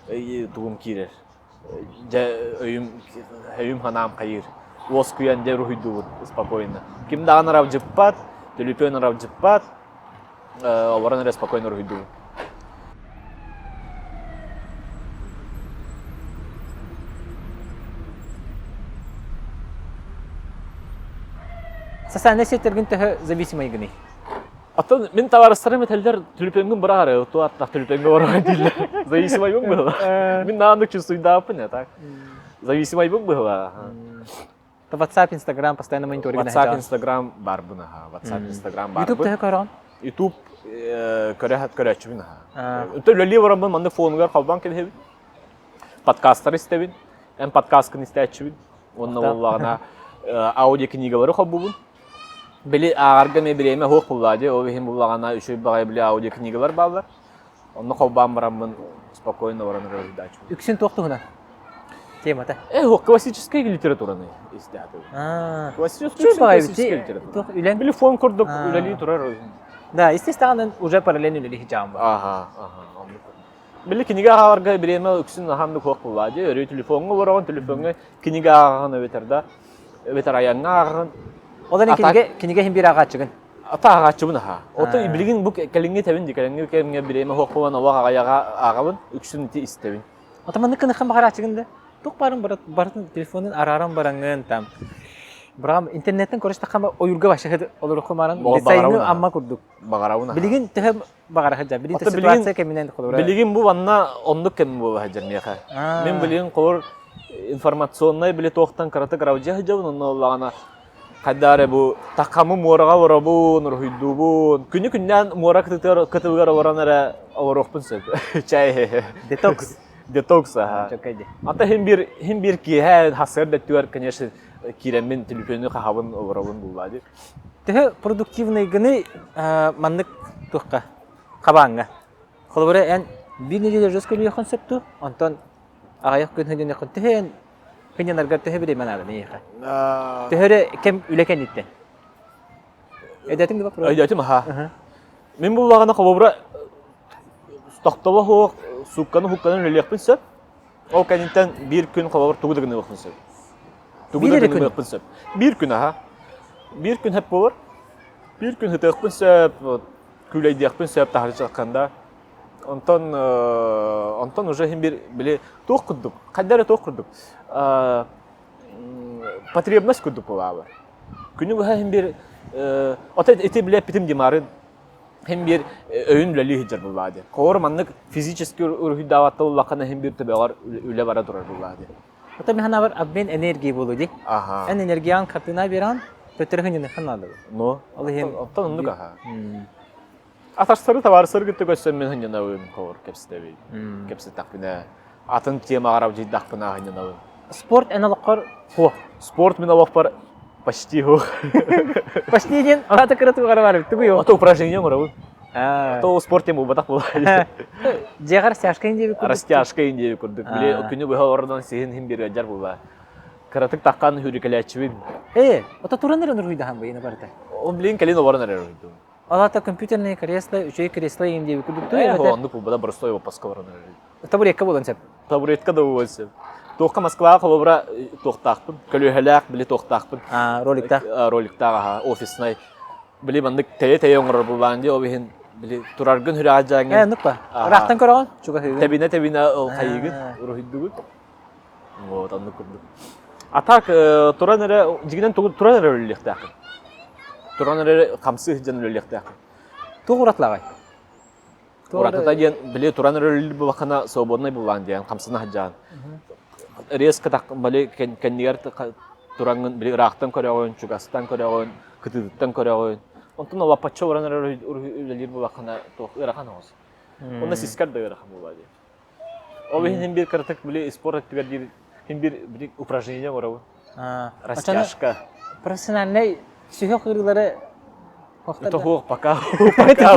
эрэ тугум киирэр. Дьэ өйүм өйүм санаам хайыыр. Уоскуйан дьэ уруһуйдуубун спокойно. Ким даҕаны аралдьыппат, төлөпүөн аралдьыппат, олорон эрэ спокойно уруһуйдуубун. Социальнай сетьтэргин төһө зависимайгыный? Оттон мин табаарыстарым этэллэр түлүпүөҥҥүн быраҕары, ту аттах түлүпүөҥҥэ баран дииллэр. Зависимайбын быһыла. Мин нааннык чувствуйдааппын я так. Зависимайбын быһыла. WhatsApp, Instagram постоянно мониторинг WhatsApp, Instagram барбын аха. WhatsApp, Instagram барбын. YouTube төһө көрөҕүн? YouTube көрө көрөөччүбүн аха. Өтө үлэлии бараммын маннык фонугар холбоон кэбиһэбин. Подкастары истэбин. Эн подкасткын истээччибин. Уонна буоллаҕына аудиокнигалары холбубун. Били ааҕарга эмиэ бириэмэ суох буоллаҕа дии, ол иһин буллаҕына үчүгэй баҕайы били аудиокнигалар бааллар. Онно холбоон бараммын спокойно баран ырыһыйдааччыбын. Үксүн туох туһунан? Темата. Э, классическай литератураны истээтим. Классическай классическай литература. Үлэн Били фон курдук үлэлии турар. Да, естественно, уже параллельно үлэлии сылдьаҕын бу. Ага, ага, оннук. Били кинигэ ааҕарга бириэмэ үксүн аһаан суох буоллаа дии. Өрүү телефоҥҥа олороҕун, телефоҥҥа кинигэ ааҕаҕын эбэтэр да эбэтэр айаҥҥа ааҕаҕын. Ол эрэн кинигэ кинигэ иһин биир ааҕааччыгын. Ата ааҕааччыбын аһаа. Оттон билигин бу кэлиҥҥи тэбин дии, кэлиҥҥи кэмҥэ бириэмэ суох буолан олох аҕайаҕа ааҕабын, үксүн ити истэбин. Ата маннык кыныххан баҕарааччыгын да? Туох баарын барытын телефонун арааран бараҥҥын там Браам интернеттен көрүстэххэ ойуурга вообще олороххо баран дизайны амма курдук. Баҕарабын. Билигин төһө баҕара сылдьар. Билигин ситуация кэминэн холобура. Билигин бу манна оннук кэм буола сылдьар миэхэ. Мин билигин холобур информационнай били туохтан кыратык равдьа сылдьабын онно оллаҕына хайдаа эрэ бу такамы муораҕа олоробун, уруһуйдуубун. Күнү күннээн муора кытытыгар кытылыгар олорон эрэ олоруохпун сөп. Чай. Детокс. Детокс, аха. Ата хин бир хин бир киэһэ хасыар дөттүгэр, конечно, киирэммин түлүпүөнү хаһабын олоробун буллаа дии. Төһө продуктивныйгыный маннык туохха хабааҥҥа? Холобура, эн биир нэдиэлэ жестко үлэлиэххин сөп дуу? Онтон аҕыйах күн сынньаныаххын төһө эн сынньанаргар төһө бириэмэ наада эйиэхэ? Төһө эрэ кэм үлэ кэнниттэн? Өйдөөтүҥ да вопрос? Өйдөөтүм аха. Мин буллаҕына холобура тохтобо суох суукканы хукканы үлэлиэхпин сөп. Ол кэнниттэн биир күн холобур тугу да гыныахпын сөп. Тугу да гыныахпын сөп. Биир күн аха. Биир күн хөп буолар. Биир күн ытыахпын сөп, күүлэйдиэхпин сөп таһырдьа Онтон онтон уже иһин бир били туох курдук, хайда эрэ туох курдук потребность курдук буолаабар. Күнү быһа иһин бир ото ити билэ эппитим димарын Һин биир өйүн үлэлии сылдьар буоллаҕа дии. Холобур маннык физически уруһуйдаабатта уллаххына һин биир төбөҕөр үлэ бара турар буоллаҕа дии. Ото мин санаабар обмен энергии буолуо дии. Аха. Эн энергияҕын хартыына биэрэҕин, төттөрү хынньаныаххын наада. Ну, Ол иһин оттон оннук аха. Атастары табаарыстары кытта көрсөн мин хынньанабын, холобур кэпсэтэбин. Кэпсэттэхпинэ атын темаҕа аралдьыйдахпына хынньанабын. Спорт эн олоххор суох. Спорт мин олохпор почти суох. Почти диэн аата кыра тугара бар эбит тугуй Ото упражнение оҥоробун. То спорт тем буолбатах буолар. Дьиэҕэр растяжка индиэби курдук. Растяжка индиэби курдук. Били күнү быһа олорон сиһин иһин биэрэр буолла. Кыратык таххан хүрүкэлээччибин. Ээ, ото туран эрэ уруһуйдаһан быйына барыта. Ол билин кэлин олорон эрэ уруһуйдум. Ол аата компьютерное кресло, үчүгэй кресло иҥин диэби курдук туй эбэтэр. Оннук буолбата простой выпуска олорон эрэ. Табуретка буолан сөп. Табуретка да буолуон сөп. Туохха Москваҕа холобура туохтаахпын, көлүөһэлээх били туохтаахпын. А, роликтаах. Роликтаах аха, офиснай. Били маннык тэйэ-тэйэ оҥорор буллаан дии, ол иһин били тураргын хүрэҕэ дьааҥҥын. Э, оннук ба. Ыраахтан көрөҕүн, чугаһыыгын. Тэбинэ-тэбинэ ол хайыгын, уруһуйдугун. Вот, оннук курдук. А так, туран эрэ, дьигинэн туран эрэ үлэлиэхтээххин. Туран эрэ хамсыы сылдьан үлэлиэхтээххин. Туох уратылааҕай? Уратыта диэн, били туран эрэ үлэлиир буоллаххына, свободнай буллаан диэн, хамсана сылдьаҕын. Резко так, били кэннигэр тураҥҥын, били ыраахтан көрөҕүн, чугастан көрөҕүн, кытыытыттан көрөҕүн. Онтон лаппачча уран эрэ үлэлиир буоллаххына, туох ыарахан оҕус. Онно сискэр да ыарахан буолуо дии. Ол иһин иһин биир кыратык били спорт өттүгэр диир иһин биир били упражнение оҥоробун. Растяжка. Профессиональнай сүһүөх ыарыылары Это хуох пока пока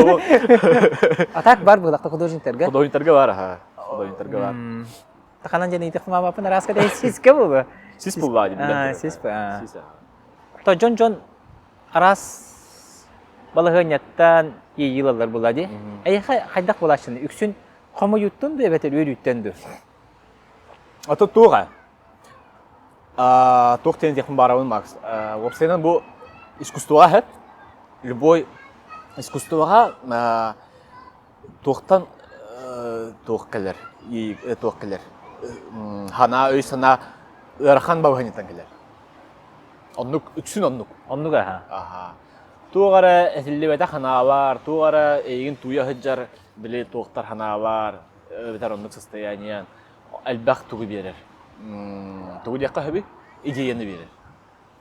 А так бар быһылахта художниктарга. Художниктарга бар аха. Художниктарга бар. Таханан диэн ыйтых маамаппын араска да сиске буолу. Сис буллаа диэн. Сис. Сис. То дьон-дьон араас балаһыанньаттан иэйии ылаллар буолла дии. Эйиэхэ хайдах буолааччыны үксүн хомойууттан дуу эбэтэр үөрүүттэн дуу? Ото туох аа туох диэн диэхпин баарабын Макс. Уопсайынан бу искусствоҕа хэп любой искусствоҕа туохтан туох кэлэр туох кэлэр санаа өй санаа ыарахан балаһыанньаттан кэлэр. Оннук, үксүн оннук. Оннук аха. Аха. Туох эрэ этиллибэтэх ханаалар, туох эрэ эйигин тууйа сылдьар били туохтар ханаалар, эбэтэр оннук состояние элбэх тугу биэрэр. Тугу диэххэ сөбүй? Идеяны биэрэр.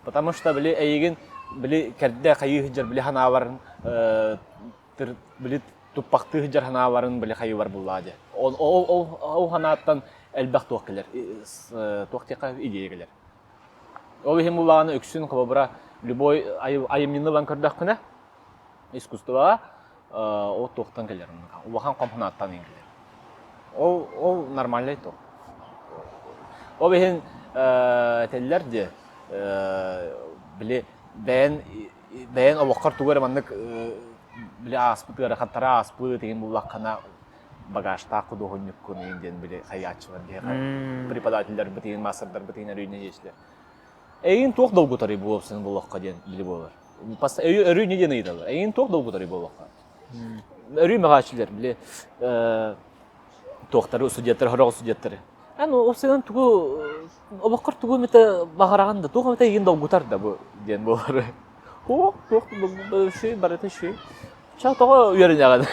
Потому что били эйигин били кэрдэ хайыы сылдьар били ханааларын били туппахтыы сылдьар ханааларын били хайыылар буллаа дии. Ол ол ол ол ханааттан элбэх туох кэлэр, туох диэххэ идея кэлэр. Ол иһин буллаҕына үксүн холобура любой айымньыны ылан көрдөххүнэ искусствоҕа ол туохтан кэлэр улахан хомхонааттан кэлэр. Ол ол нормальный туох. Ол иһин этэллэр дии били бэйэн бэйэн олоххор тугу эрэ маннык били ааспыт ыарахаттары ааспыт игин буллаххына багажтаах худуоһунньуккун игин диэн били хайааччылар биһиэхэ преподавателлэрбит игин маастардарбыт игин өрүү диэчилэр. Эйигин туох долгутарый буолуопсун буолуохха диэн били буолар. Өрүү не диэн ыйыталлар. Эйигин туох долгутарый буолуохха. Өрүү мөҕөөччүлэр били туохтары судьяттары сорох судьяттары. Эн уопсайынан тугу олоххор тугу эмитэ баҕараҕын да туох эмитэ эйигин долгутар да бу диэн буолар. Туох туох үчүгэй барыта үчүгэй. Ча тоҕо үөрэнэҕин?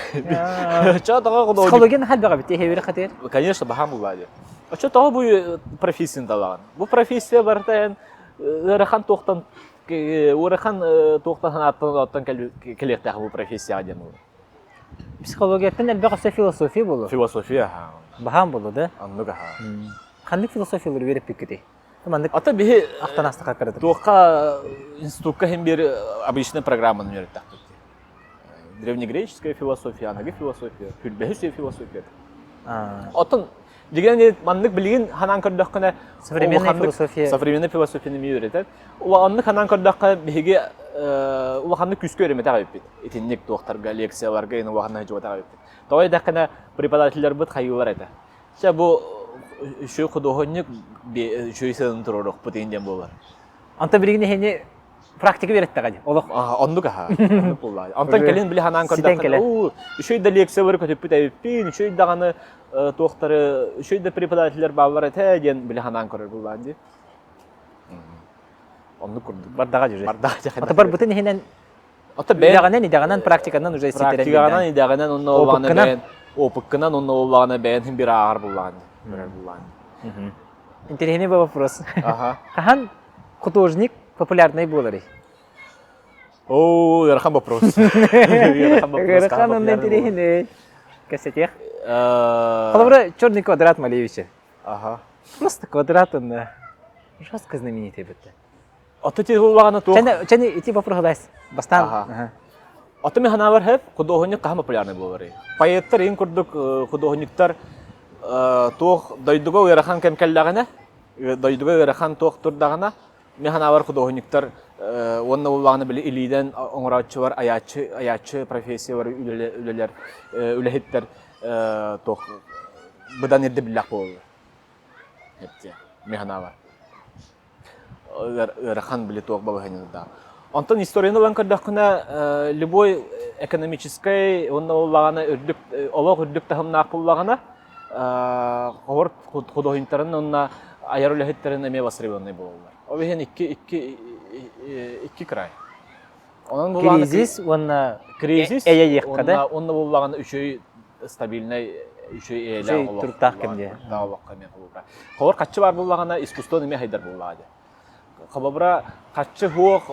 Ча тоҕо Психология наһаа бит эһэбири хатыр. Конечно, баһаам буллаа диye. Оччо тоҕо бу профессияны талаҕын? Бу профессия барыта эн ыарахан туохтан ыарахан туохтан санааттан оттон кэлиэхтээх бу профессияҕа диэн буолар. Психологияттан элбэх өссө философия буолуо. Философия аха. Баһаам буолуо да? Оннук аха. Ханнык философиялары үөрэппиккитий? Маннык Ата биһи ахтан астаха кыратык. Туохха институтка иһин биэр обычный программаны үөрэттэхпит. Древнегреческая философия, аныгы философия, түрбэһи философия. Оттон дигэн маннык билигин ханаан көрдөххүнэ современная философия современная философияны ми үөрэтэр. Улаханнык ханаан көрдөххө биһиги улаханнык күүскэ үөрэммэтэх эбиппит. Итинник туохтарга, лекцияларга ин улаханнык дьуотах эбиппит. Тоҕо диэтэххинэ преподавателлэрбит хайыылар этэ. Чэ бу үчүгэй худуоһунньук үчүгэй сыананы туруоруохпут иһин диэн буолар. Онтон билигин эһини практика үөрэттэҕэ дии олох. Оннук аха. Оннук буоллаа. Онтон кэлин били ханаан көрдөххүнэ, уу, үчүгэй да лекциялары көтүппүт эбиппин, үчүгэй даҕаны туохтары, үчүгэй да преподавателлэр бааллар этэ диэн били ханаан көрөр буоллаан дии. Оннук курдук. Бардаҕа дьүрэ. Бардаҕа дьэ. Ата барбытын иһинэн Ото бэйэн Идэҕинэн, идэҕинэн, практиканан уже ситэрэн практикаҕынан, идэҕинэн онно буоллаҕына Опыккынан. бэйэн опыккынан онно буоллаҕына бэйэн иһин биир ааҕар буоллаҕын көрөр буоллаҕын. Интересный был вопрос. Ага. Хаһан художник популярный буоларый? О, ыарахан вопрос. Ыарахан вопрос. Ыарахан онно интэриэһинэй. Кэпсэтиэх. Холобура, черный квадрат Малевича. Ага. Просто квадрат онно жестко знаменитый бытта. Ото ти буоллаҕына туох? Чэни, чэни ити вопроһулаас. Бастаан. Ото мен ханаабар хэп худуоһунньук хаһан популярный буоларый? Поэттар иин курдук худуоһунньуктар туох дойдуга ыарахан кэм кэллэҕинэ, дойдуга ыарахан туох турдаҕына, мен ханаабар худуоһунньуктар уонна буоллаҕына били илиинэн оҥорооччулар, айааччы, айааччы профессиялар үлэлэр үлэһиттэр туох быдан ирдэбиллээх буолаллар. Мен ханаабар. ыарахан били туох балаһыанньалардаах. Онтон историяны ылан көрдөххүнэ, любой экономическай уонна буоллаҕына үрдүк олох үрдүк таһымнаах буоллаҕына, ховор художниктарын уонна айар үлэһиттэрин эмиэ востребованный буолаллар. Ол иһин икки икки икки край. Онон буоллаҕына Кризис уонна кризис эйэ да? уонна буоллаҕына үчүгэй стабильнай үчүгэй эйэлээх олох туруктаах кэм дии. Туруктаах олоххо эмиэ холобура. Холобур хаччы баар буоллаҕына искусство эмиэ хайдар буоллаҕа дии. Холобура хаччы суох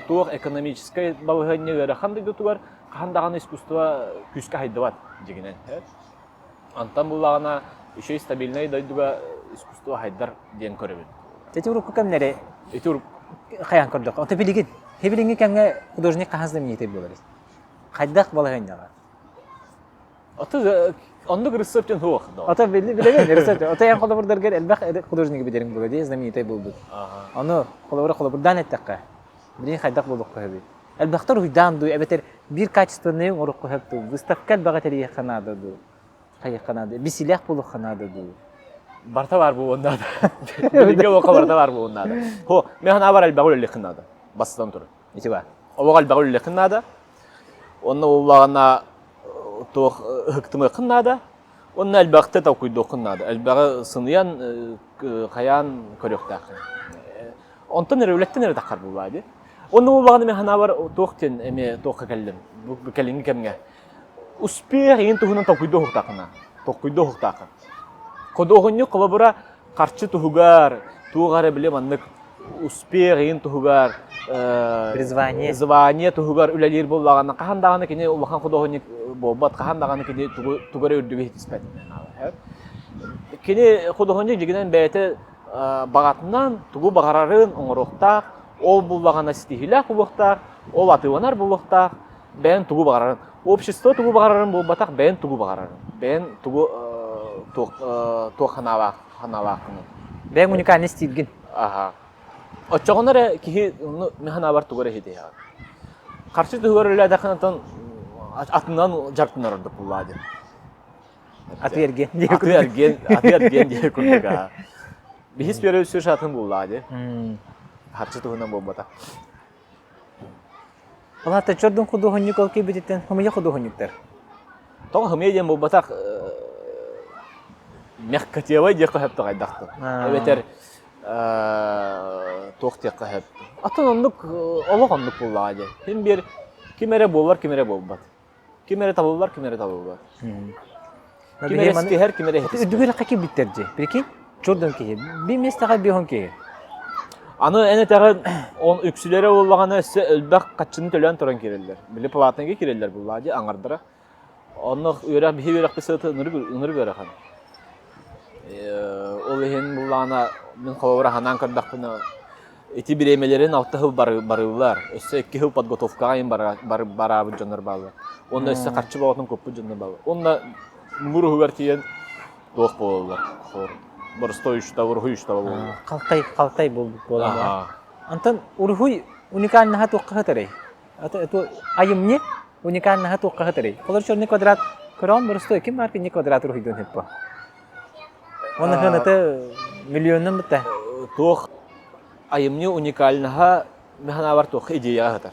туох экономическай балаһыанньа ыарахан дойдутугар хаһан даҕаны искусство күүскэ хайдыбат дьигинэн. Онтон буллаҕына үчүгэй стабильнай дойдуга искусство хайдар диэн көрөбүн. Ити урукку кэмнэри Ити урук хайаан көрдөххө, ото билигин, билиҥҥи кэмҥэ художник хаһан знаменитый буолар? Хайдах балаһыанньаҕа? Ото оннук рецептин суох. Ото билэбин рецепт. Ото эн холобурдаргар элбэх художник билэрин буолуо дии, знаменитый буолбут. Ону холобура холобурдаан эттэххэ, билигин хайдах буолуохха сөбүй? Элбэхтэр уһуйдаан дуу, эбэтэр биир качественный оҥоруохха сөп дуу, выставка элбэҕи тэрийиэххэ наада дуу, хайыахха наада, бисилээх буолуохха наада дуу? Барта баар буолуон наада. Билиҥҥи олоххо барыта баар буолуон наада. Хо, мен санаабар элбэҕи үлэлиэххин наада. Бастатан туран. Ити баар. Олох элбэҕи үлэлиэххин наада. Онно буоллаҕына туох ыһыктымыаххын наада. Онно элбэхтэ толкуйдуоххун наада. Элбэҕи сыныйан, хайаан көрүөхтээххин. Онтон эрэ үлэттэн эрэ таххар буоллаа дии. Онно буоллаҕына мин санаабар туох диэн эмиэ туохха кэллим бу кэлиҥҥи кэмҥэ. Успех иһин туһунан толкуйдуо уһуктааххына. Толкуйдуо уһуктааххын. Худуоһунньук холобура харчы туһугар, туох эрэ били маннык успех иһин туһугар, Призвание. звание туһугар үлэлиир буоллаҕына, хаһан даҕаны кини улахан худуоһунньук буолбат, хаһан даҕаны кини тугу тугу эрэ үрдүгү ситиспэт. Кини худуоһунньук дьигинэн бэйэтэ баҕатынан тугу баҕарарын оҥоруохтаах, ол буллаҕына ситиһиилээх буолуохтаах, ол атыыланар буолуохтаах, бэйэн тугу баҕарарын. Общество тугу баҕарарын буолбатах, бэйэн тугу баҕарарын. Бэйэн тугу туох туох санаалаах санаалааххыный. Бэйэҥ уникальный стилгин. Аха. Оччоҕуна эрэ киһи ну, мин санаабар тугу эрэ ситиһэҕин. Харчы туһугар үлэлээтэххинэ оттон атынан дьарыктанар ордук буоллаа диэн. Атыы-эргиэн Атыы-эргиэн, атыы-эргиэн диэн курдук аа. Биһис первый сүр атын буллаа дии. Харчы туһунан буолбата. Ол аата чордун худуоһунньук ол киирбититтэн хымыйа худуоһунньуктар. Тоҕо хымыйа диэн буолбатах мягкотелый диэххэ сөп хайдахтын. Эбэтэр туох диэххэ сөп. Атын оннук олох оннук буоллаҕа дии. Ким биэр ким эрэ буолар, ким эрэ буолбат. Ким эрэ табыллар, ким эрэ табыллар. Ким эрэ ситиһэр, ким эрэ иһитиспэт. Үрдүгэр эрэххэ киирбиттэр дии. Прикинь, чордон киһи. Биир миэстэҕэ биэһон киһи. Аны эн этэҕин он үксүлэрэ буоллаҕына өссө элбэх хаччыны төлөөн туран киирэллэр. Били платныйга киирэллэр буллаа дии аҥардара. Онно үөрэх биһи үөрэхпит сыата ынырык ынырык ыарахан. Ол иһин буллаҕына мин холобура санаан көрдөхпүнэ Ити бириэмэлэрин алта сыл барыыллар. Өссө икки сыл подготовкаҕа иһин бараабыт дьоннор бааллар. Уонна өссө харчы боҕотун куппут дьоннор бааллар. Уонна муҥур уһугар тиийэн туох буолаллар? Боростой үстава, уруһуй үстава буолаллар. Халтай, халтай буолбут буолан. Онтон уруһуй уникальнаһа туохха сытарый? Айымньы уникальнаһа туохха сытарый? Олор черный квадрат көрөҕүн боростой ким баар кинини квадрат уруһуйдуон сөп Уонна сыаната миллионунан бутта. Туох айымньы уникальнаһа мин санаабар туох идеяҕа сытар.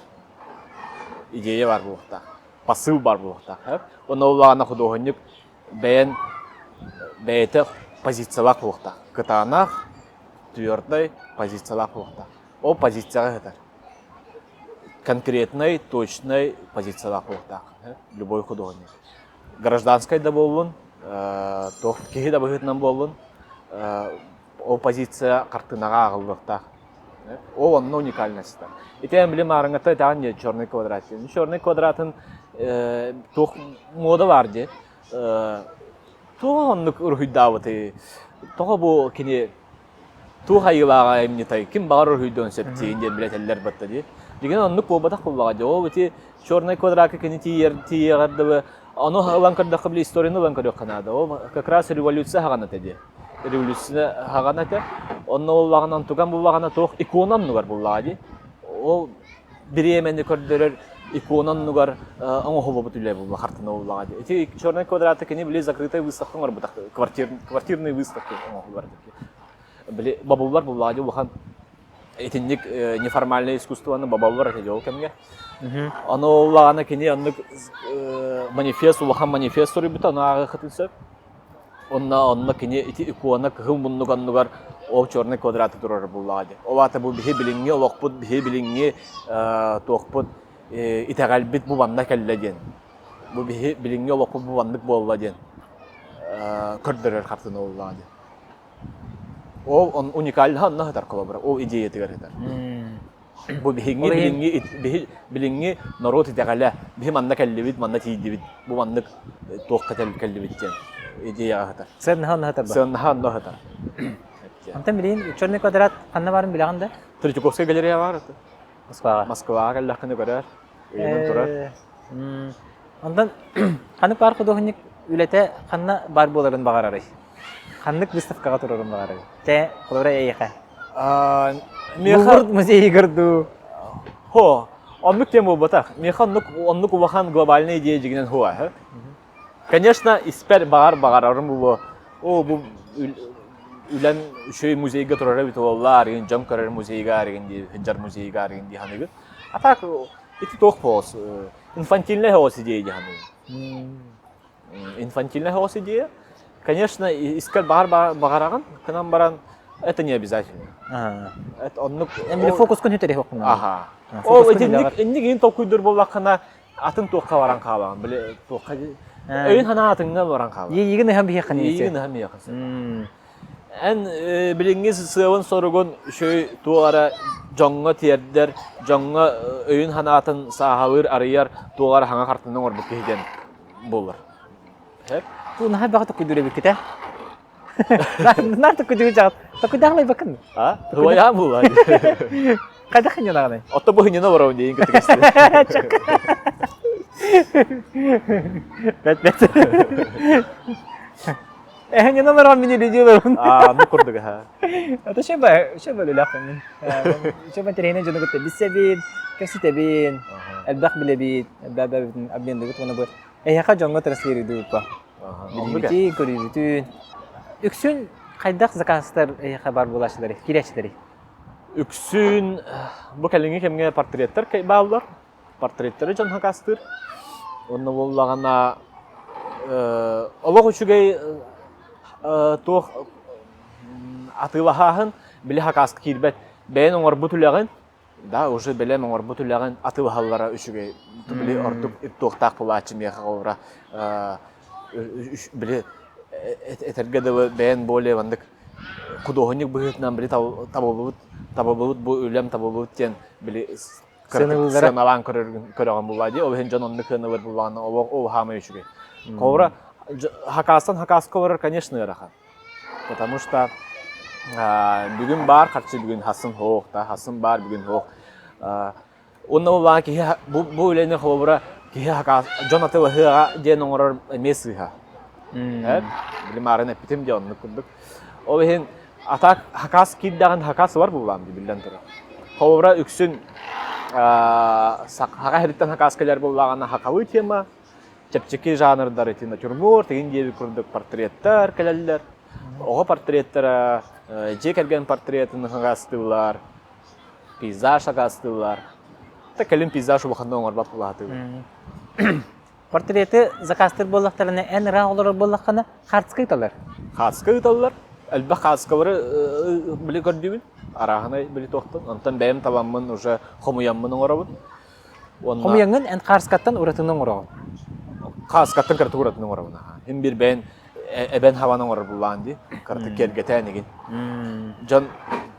Идея баар буолуохтаах. Посыл баар буолуохтаах. Уонна ол баҕана худуоһунньук бэйэн бэйэтэ позициялаах буолуохтаах. Кытаанах, твердой позициялаах буолуохтаах. Ол позицияҕа сытар. Конкретнай, точнай позициялаах буолуохтаах. Любой художник. Гражданскай да буоллун, туох киһи да быһыытынан буоллун, ол позиция хартыынаҕа ааҕыллыахтаах. Ол онно уникальность. Ити эн били маарыҥҥата этэҕин дии черный квадрат диэн. Черный квадратын туох муода баар дии. Туох оннук уруһуйдаабытый? Тоҕо бу кини туох айыылааҕа айымньытай, ким баҕар уруһуйдуон сөп диэн диэн билэтэллэр батта дии. Дигэн оннук буолбатах буоллаҕа дии. Ол ити черный квадракка кини тиийэр тиийэҕэр дылы ону ылан көрдөххө били историяны ылан көрүөххэ наада. Ол как раз революция хаҕан этэ дии. Революция хаҕан этэ. Онно буоллаҕына онтуган буоллаҕына туох икона оннугар буоллаҕа дии. Ол бириэмэни көрдөрөр икона оннугар оҥоһуллубут үлэ буолла хартыына буоллаҕа дии. Ити черный квадраты кини били закрытая выставка оҥорбутах квартир квартирные выставки оҥоһуллар били бобуллар буллаҕа дии улахан итинник неформальное искусствоны боболлор этэ ол кэмҥэ. Ону улаҕана кини оннук манифест улахан манифест суруйбута ону ааҕыаххытын сөп. Онно онно кини ити икона кыһыл муннук оннугар ол черный квадраты турар буллаҕа дии. Ол аата бу биһи билиҥҥи олохпут, биһи билиҥҥи туохпут итэҕэлбит бу манна кэллэ диэн. Бу биһи билиҥҥи олохпут бу маннык буолла диэн көрдөрөр хартыына буоллаҕа дии. Ол уникальнаһа онно сытар холобура, ол идеятыгар сытар. Бу биһиҥҥи билиҥҥи биһи билиҥҥи норуот итэҕэлэ биһи манна кэллибит, манна тиийдибит, бу маннык туохха кэллибит диэн идеяҕа сытар. Сыаннаһа онно сытар ба? Сыаннаһа онно сытар. Онтон билигин Черный квадрат ханна баарын билэҕин да? Третьяковская галерея баар это. Москваҕа. Москваҕа кэллэххинэ көрөөр. Ыйынан турар. Онтон ханнык баар худуоһунньук үлэтэ ханна баар буоларын баҕарарый? Ханнык выставкаҕа турарын баҕарарый? Тэ, холобура эйиэхэ. Миэхэ музейыгар дуу? Хо, оннук тем буолбатах. Миэхэ оннук оннук улахан глобальная идея дьигинэн хуа. Конечно, испэр баҕар баҕарарым буолуо. О, бу үлэм үчүгэй музейга турара эбит буолла, арыгын дьон көрөр музейга арыгын дии, сылдьар музейга арыгын дии саныыбын. А так, ити туох буолуос, инфантильнай соҕус идея дии саныыбын. Инфантильнай соҕус идея. Конечно, искэр баҕар баҕараҕын, гынан баран. Это не обязательно. Это оннук Эми фокускун хүтэрих оккуна. Аха. Ол итинник инник иин толкуйдур буоллаххына атын туохха баран хаалаҕын били туохха өйүн санаатыҥҥа баран хаалаҕын. Иигин ыһан биһиэххин Иигин ыһан биһиэххин. Эн билиҥҥи сыалын-соругун үчүгэй туох эрэ дьоҥҥо тиэрдэр, дьоҥҥо өйүн-санаатын сааһылыыр, арыйар туох эрэ хаҥа хартыына оҥорбут киһи диэн буолар. Бу наһаа бөҕө токуйдуур эбиккит ээ. Наар токуйдуур дьаҕат. Токуйдаах лайбаккын. А? Туойаан буолла. Хайдах хынньанаҕыный? Отто бу хынньана олоробун диэн кытта кэстим. Бэт бэт. Эһэнньэн олорон мин илидиилэрин. Аа, ну курдук аха. Это шеба, шеба үлэлээхпин. Шеба интэриэһинэй дьону кытта билсэбин, кэпсэтэбин, элбэх билэбит, элбэх обмендыбыт уонна бу эһиэхэ дьоҥҥо транслируйдуубут Билиибитин, көрүүбүтүн. Үксүн хайдах заказтар эһиэхэ бар буолааччыларый, киирээччилэрий? Үксүн бу кэлиҥҥи кэмҥэ портреттар бааллар. Портреттары дьон хакастыыр. Онно буоллаҕына олох үчүгэй туох атыылаһааһын били хакааска киирбэт. Бэйэн оҥорбут үлэҕин да уже бэлэм оҥорбут үлэҕин атыылаһаллара үчүгэй. Били ордук туохтаах буолааччы миэхэ холобура били этэргэ дылы бэйэн более маннык худуоһунньук быһыытынан били табыллыбыт табыллыбыт бу үлэм табыллыбыт диэн били сыаналаан көрөҕүн булла дии ол иһин дьон оннук сыаналыыр буллаҕына олох ол хаамай үчүгэй холобура хакаастан хакааска олорор конечно ыарахан потому что бүгүн баар харчы бүгүн хасын хоох да хасын баар бүгүн хоох Уонна ол киһи бу, бу үлэни холобура киһи хакаас дьон атылаһыаҕа диэн оҥорор эмиэ сыыһа. Били маарын эппитим дии оннук курдук. Ол иһин атак хакаас киирдэҕин хакаас бар буллаам дии биллэн турар. Холобура үксүн хака иһиттэн хакаас кэлэр буоллаҕына хакалыы тема, чэпчэки жанрдар ити натюрморт игин диэби курдук портреттар кэлэллэр. Оҕо портреттара, дьиэ кэргэн портретын хакаастыыллар, пейзаж сакаастыыллар. Та кэлин пейзаж улаханнык оҥорбот буолаатыыбын. Портреты заказтыыр буоллахтарына, эн ыраах олорор буоллаххына, хаартыска ыыталлар. Хаартыска ыыталлар. Элбэх хаартыскалары били көрдүүбүн. Арааһынай били туохтан. Онтон бэйэм таламмын уже хомуйаммын оҥоробун. Уонна Хомуйаҥҥын эн хаарскаттан уратыны оҥороҕун. Хааскаттан кыратык уратыны оҥоробун. Хин бир бэйэн эбэн хабан оҥорор буллаан дии. Кыратык киэргэтэн игин. Дьон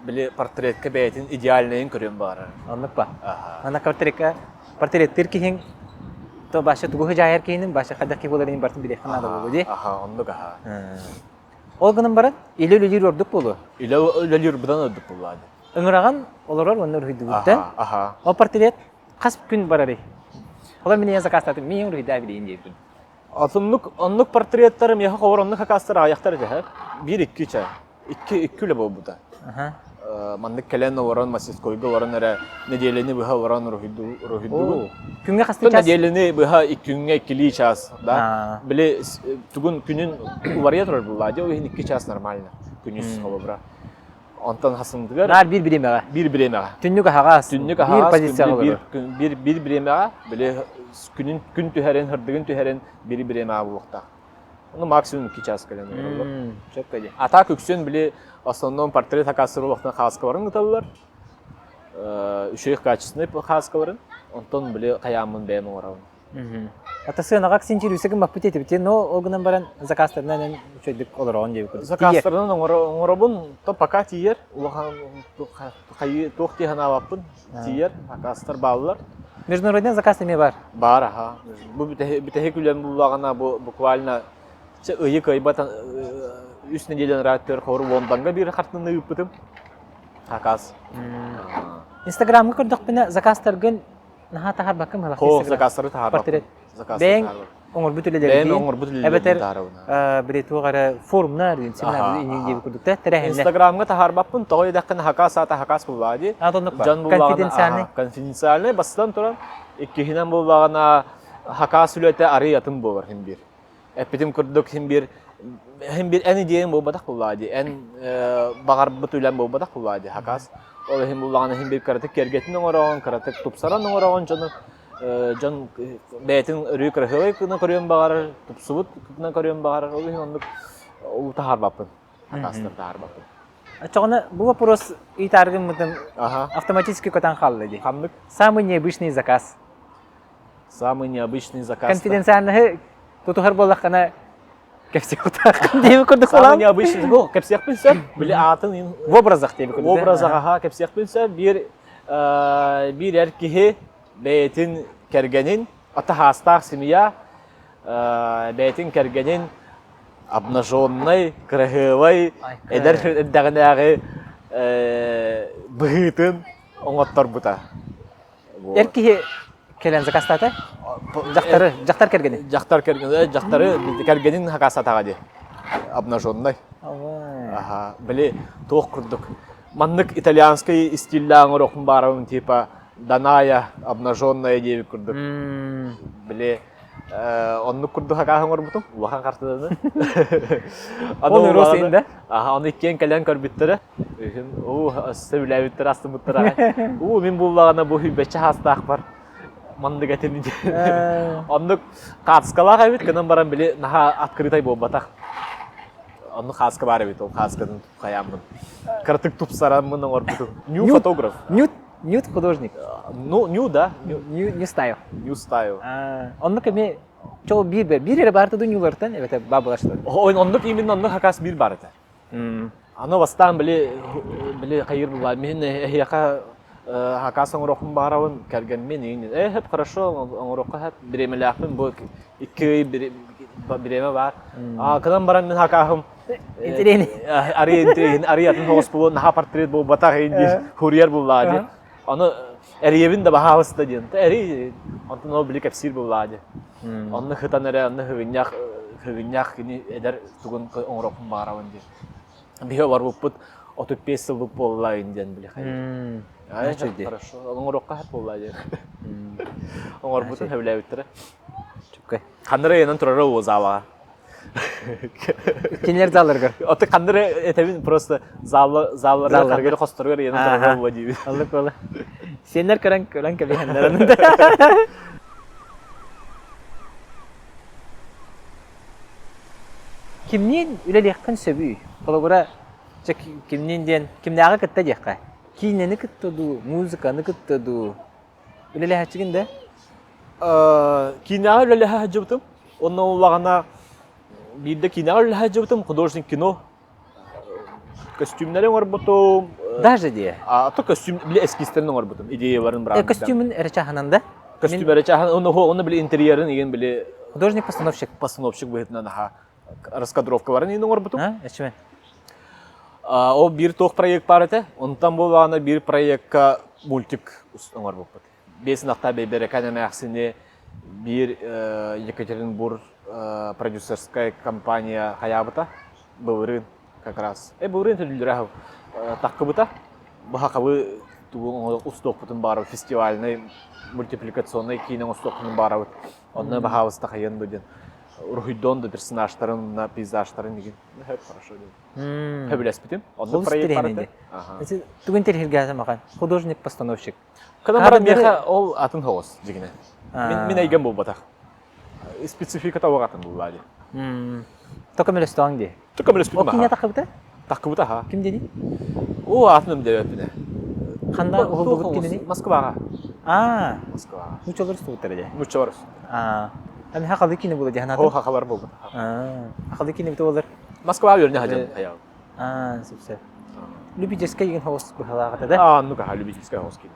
били портретка бэйэтин идеальнайын көрүөн баҕарар. Оннук ба. Ана портретка портреттир киһиҥ то баша тугу хыдьаайар киһинин баша хайдах киһи буоларын барытын билиэххэ наада буолуо дии. Аха, оннук аха. Ол гынан баран илэ үлэлиир ордук буолуо. Илэ үлэлиир быдан ордук буоллаа дии. Ыҥыраҕан олорор уонна уруһуйдугуттан. Аха. Ол портрет хас күн барарый? Олор мин заказтаатым, мин уруһуйдаа билейин диэбитим. Оннук оннук портреттары миэхэ ховор оннук хакаастар аҕыйахтар этэ биир икки чэ икки икки үлэ буолбута маннык кэлэн олорон мастерскойга олорон эрэ нэдиэлэни быһа олорон уруһуйдугун күҥҥэ хастыы чаас нэдиэлэни быһа күҥҥэ иккилии чаас да били тугун күнүн уларыйа турар буллаа дии ол иһин икки чаас нормально күнүс холобура Онтон хасындыгар Наар биир бириэмэҕэ. Биир бириэмэҕэ. Түннүк аһаҕас. Түннүк аһаҕас. Биир позицияҕа биир, биир, биир бириэмэҕэ били күнүн күн түһэрин, хырдыгын түһэрин биир бириэмэҕэ буолуохтаах. Ну максимум 2 час кэлэн олороллор. Сөпкө дии. А так үксүн били основном портрет хакаастар улахтан хааскаларын ыталлар. Үчүгэй качественный хааскаларын. Онтон били хайааммын бэйэм оҥоробун. Ата сыанаҕа акцентируйса гыммаппыт этибит, но ол гынан баран заказтарынан эн үчүгэйдик олороҕун диэбит курдук. Заказтарынан оҥоробун, то пока тиийэр, улахан туох дии санаабаппын, тиийэр, заказтар бааллар. Международный заказ эмиэ бар? Баар, аха. Бу бүтэһик үлэм буллаҕына, бу буквально ыйы кыайбат үс нэдиэлэн ырааттыыр хор Лондоҥҥа биир хартыынаны ыыппытым. Заказ. Инстаграмҥа көрдөхпүнэ заказтаргын Наһаа таһаарбаккын быһалах Хоо, заказтары таһаарбаппын. Портрет. Заказтары Бэйэҥ таһаарбаппын. оҥорбут Бэйэм үлэлэргин оҥорбут үлэлэрбин эбэтэр таһаарабын. били туох эрэ форумнар, семинар иннин диэбит курдук да тэрээһиннэр. Инстаграмҥа таһаарбаппын, тоҕо диэтэххинэ хакаас аата хакаас буллаҕа дии. А, оннук ба. Дьон буллаҕына, Конфиденциальный. конфиденциальный бастатан туран, иккиһинэн буллаҕына хакаас үлэтэ арый атын буолар син биир. Эппитим курдук син биир син биир эн идеяҥ буолбатах буоллаҕа дии, эн баҕарбыт үлэҥ буолбатах буоллаҕа дии хакаас. Ол иһин буллаҕына син биир кыратык киэргэтин оҥороҕун, кыратык тупсаран оҥороҕун дьону дьон бэйэтин өрүү кыраһыабай гына көрүөн баҕарар, тупсубут гына көрүөн баҕарар, ол иһин оннук уу таһаарбаппын, хакаастар таһаарбаппын. Оччоҕуна бу вопрос ыйытаары гыммытым Ага. автоматически көтөн хаалла дии. Ханнык? Самый необычный заказ. Самый необычный заказ. Конфиденциальноһы тутуһар буоллаххына кэпсиэхтааххын диэби курдук Самый буолан. необычный бу кэпсиэхпин сөп. Били аатын В образах диэби курдук. В образах аха кэпсиэхпин сөп. Биир биир эр киһи бэйэтин кэргэнин атаһаастаах семья бэйэтин кэргэнин обнаженнай, кыраһыабай, эдэр эрдэҕинээҕи быһыытын оҥотторбута. Эр киһи кэлэн закастаата? Дьахтары, дьахтар кэргэни. Дьахтар кэргэни, дьахтары кэргэнин хакаастатаҕа дии. Обнаженнай. Аха, били туох курдук. Маннык итальянский стиллээх оҥоруохпун баарабын типа Даная обнаженная диэбит курдук. Били оннук курдук хакааһы оҥорбутум улахан хартыынаны. Ол ырыа да? Аха, ону иккиэн кэлэн көрбүттэрэ. Уу, сөбүлээбиттэрэ, астыммыттара. Уу, мин буллаҕына бу хүбэччэ хаастаахпар маннык этим диэн. Оннук хаацкалаах эбит, гынан баран били наһаа открытай буолбатах. Оннук хааска баар эбит, ол хааскатын хайааммын. Кыратык тупсараммын оҥорбутум. Нью фотограф. Нюд Нюд художник. Ну, ню, да. Ню, ню style. New style. Оннук эмиэ чоо биир биир эрэ баарта нюлартан эбэтэ баабылаштар. Оннук именно оннук хакас биир бар этэ. Аны бастаан били били хайыр була мин эһиэхэ хакас оҥоруохпун баарабын кэргэммин иҥин э хөп хорошо оҥоруохха хөп бириэмэлээхпин бу икки ый бириэмэ баар. А кынан баран мин хакаһым Интириэһин. Арый интириэһин, арый атын соҕус буолуо, наһаа портрет буолбатах иһин диир, курьер буллаа диэн. Ону эрийэбин да баһаалыста диэн. Эрий, онтон ол били кэпсиир буллаа диэн. Онно хытан эрэ, онно хыгынньах, хыгынньах кини эдэр тугун оҥоруохпун баҕарабын диэн. Биһи олорбуппут 35 сылбыт буолла диэн били хайыр. Хорошо, оҥоруохха хат буолла диэн. Оҥорбутун сөбүлээбиттэрэ. Чуккай. Ханнара ыйанан турара уу залаҕа. Кинилэр залларыгар. Ото ханнары этэбин просто залла залларыгар харгары хосторугар ыйанан турара буо диибин. Аллык буола. Сиэннэр көрөн көрөн кэбиһэннэр Кимниин үлэлиэххин сөбүй? Холобура, чэ кимниин диэн кимнээҕи кытта диэххэ. Киинэни кытта дуу, музыканы кытта дуу, Үлэлэһээччигин да? Киинэҕэ үлэлэһэ сылдьыбытым. Онно улаҕана биирдэ киинэҕэ үлэлэһэ сылдьыбытым, художник кино. Көстүүмнэри оҥорбутум. Даже дии. А то көстүүм били эскизтэрин оҥорбутум, идеяларын браандтан. Көстүүмүн эрэ чааһынан да? Көстүүм эрэ чааһынан, онно онно били интерьерин игин били Художник-постановщик. Постановщик быһыытынан аха раскадровкаларын иин оҥорбутум. А, эчимэн. Ол биир туох проект баар этэ. Онтон буоллаҕына биир проекка мультик оҥорбуппут. Биэс ынахтаах Бэйбэрэкээн эмээхсини биир Екатеринбург продюсерскай компания хайаабыта. Былырыын как раз. Э, былырыын төлүллэрэ таххыбыта. Бу хахабы тугу устуохпутун баарабыт фестивальный мультипликационный киинэ оҥостуохпутун баарабыт. Онно баһаалыста хайыан бу диэн уруһуйдуон да персонажтарын, на пейзажтарын игин хорошо диэн. Сөбүлэспитим. Онно проект барыта. Тугун интэриэһиргээтим махан. Художник-постановщик. Кынан баран миэхэ ол атын соҕус дьигинэ. Мин мин эйгэм буолбатах. Спецификата оҕ атын буллаа дии. Тока мөлөстөҕүҥ дии. Тока мөлөспүтүм Ол кимҥэ таххыбыта? Таххыбыта аха. Ким диний? Оо, аатын билбэппин Ханна уһуллубут кинини? Москваҕа. Аа. Москваҕа. Нууччалар устубуттара дии. Нууччалар Аа. Ами хахалы кини була дии ханаатым. О, хахалар буолбут. Аа. Хахалы кини бит олар. Москваҕа үөрэнэ сылдьан хайаҕым. Аа, сөп-сөп. Любительскай деген хоҕус быһалаах этэ да? Аа, оннук аха, любительскай хоҕус кини.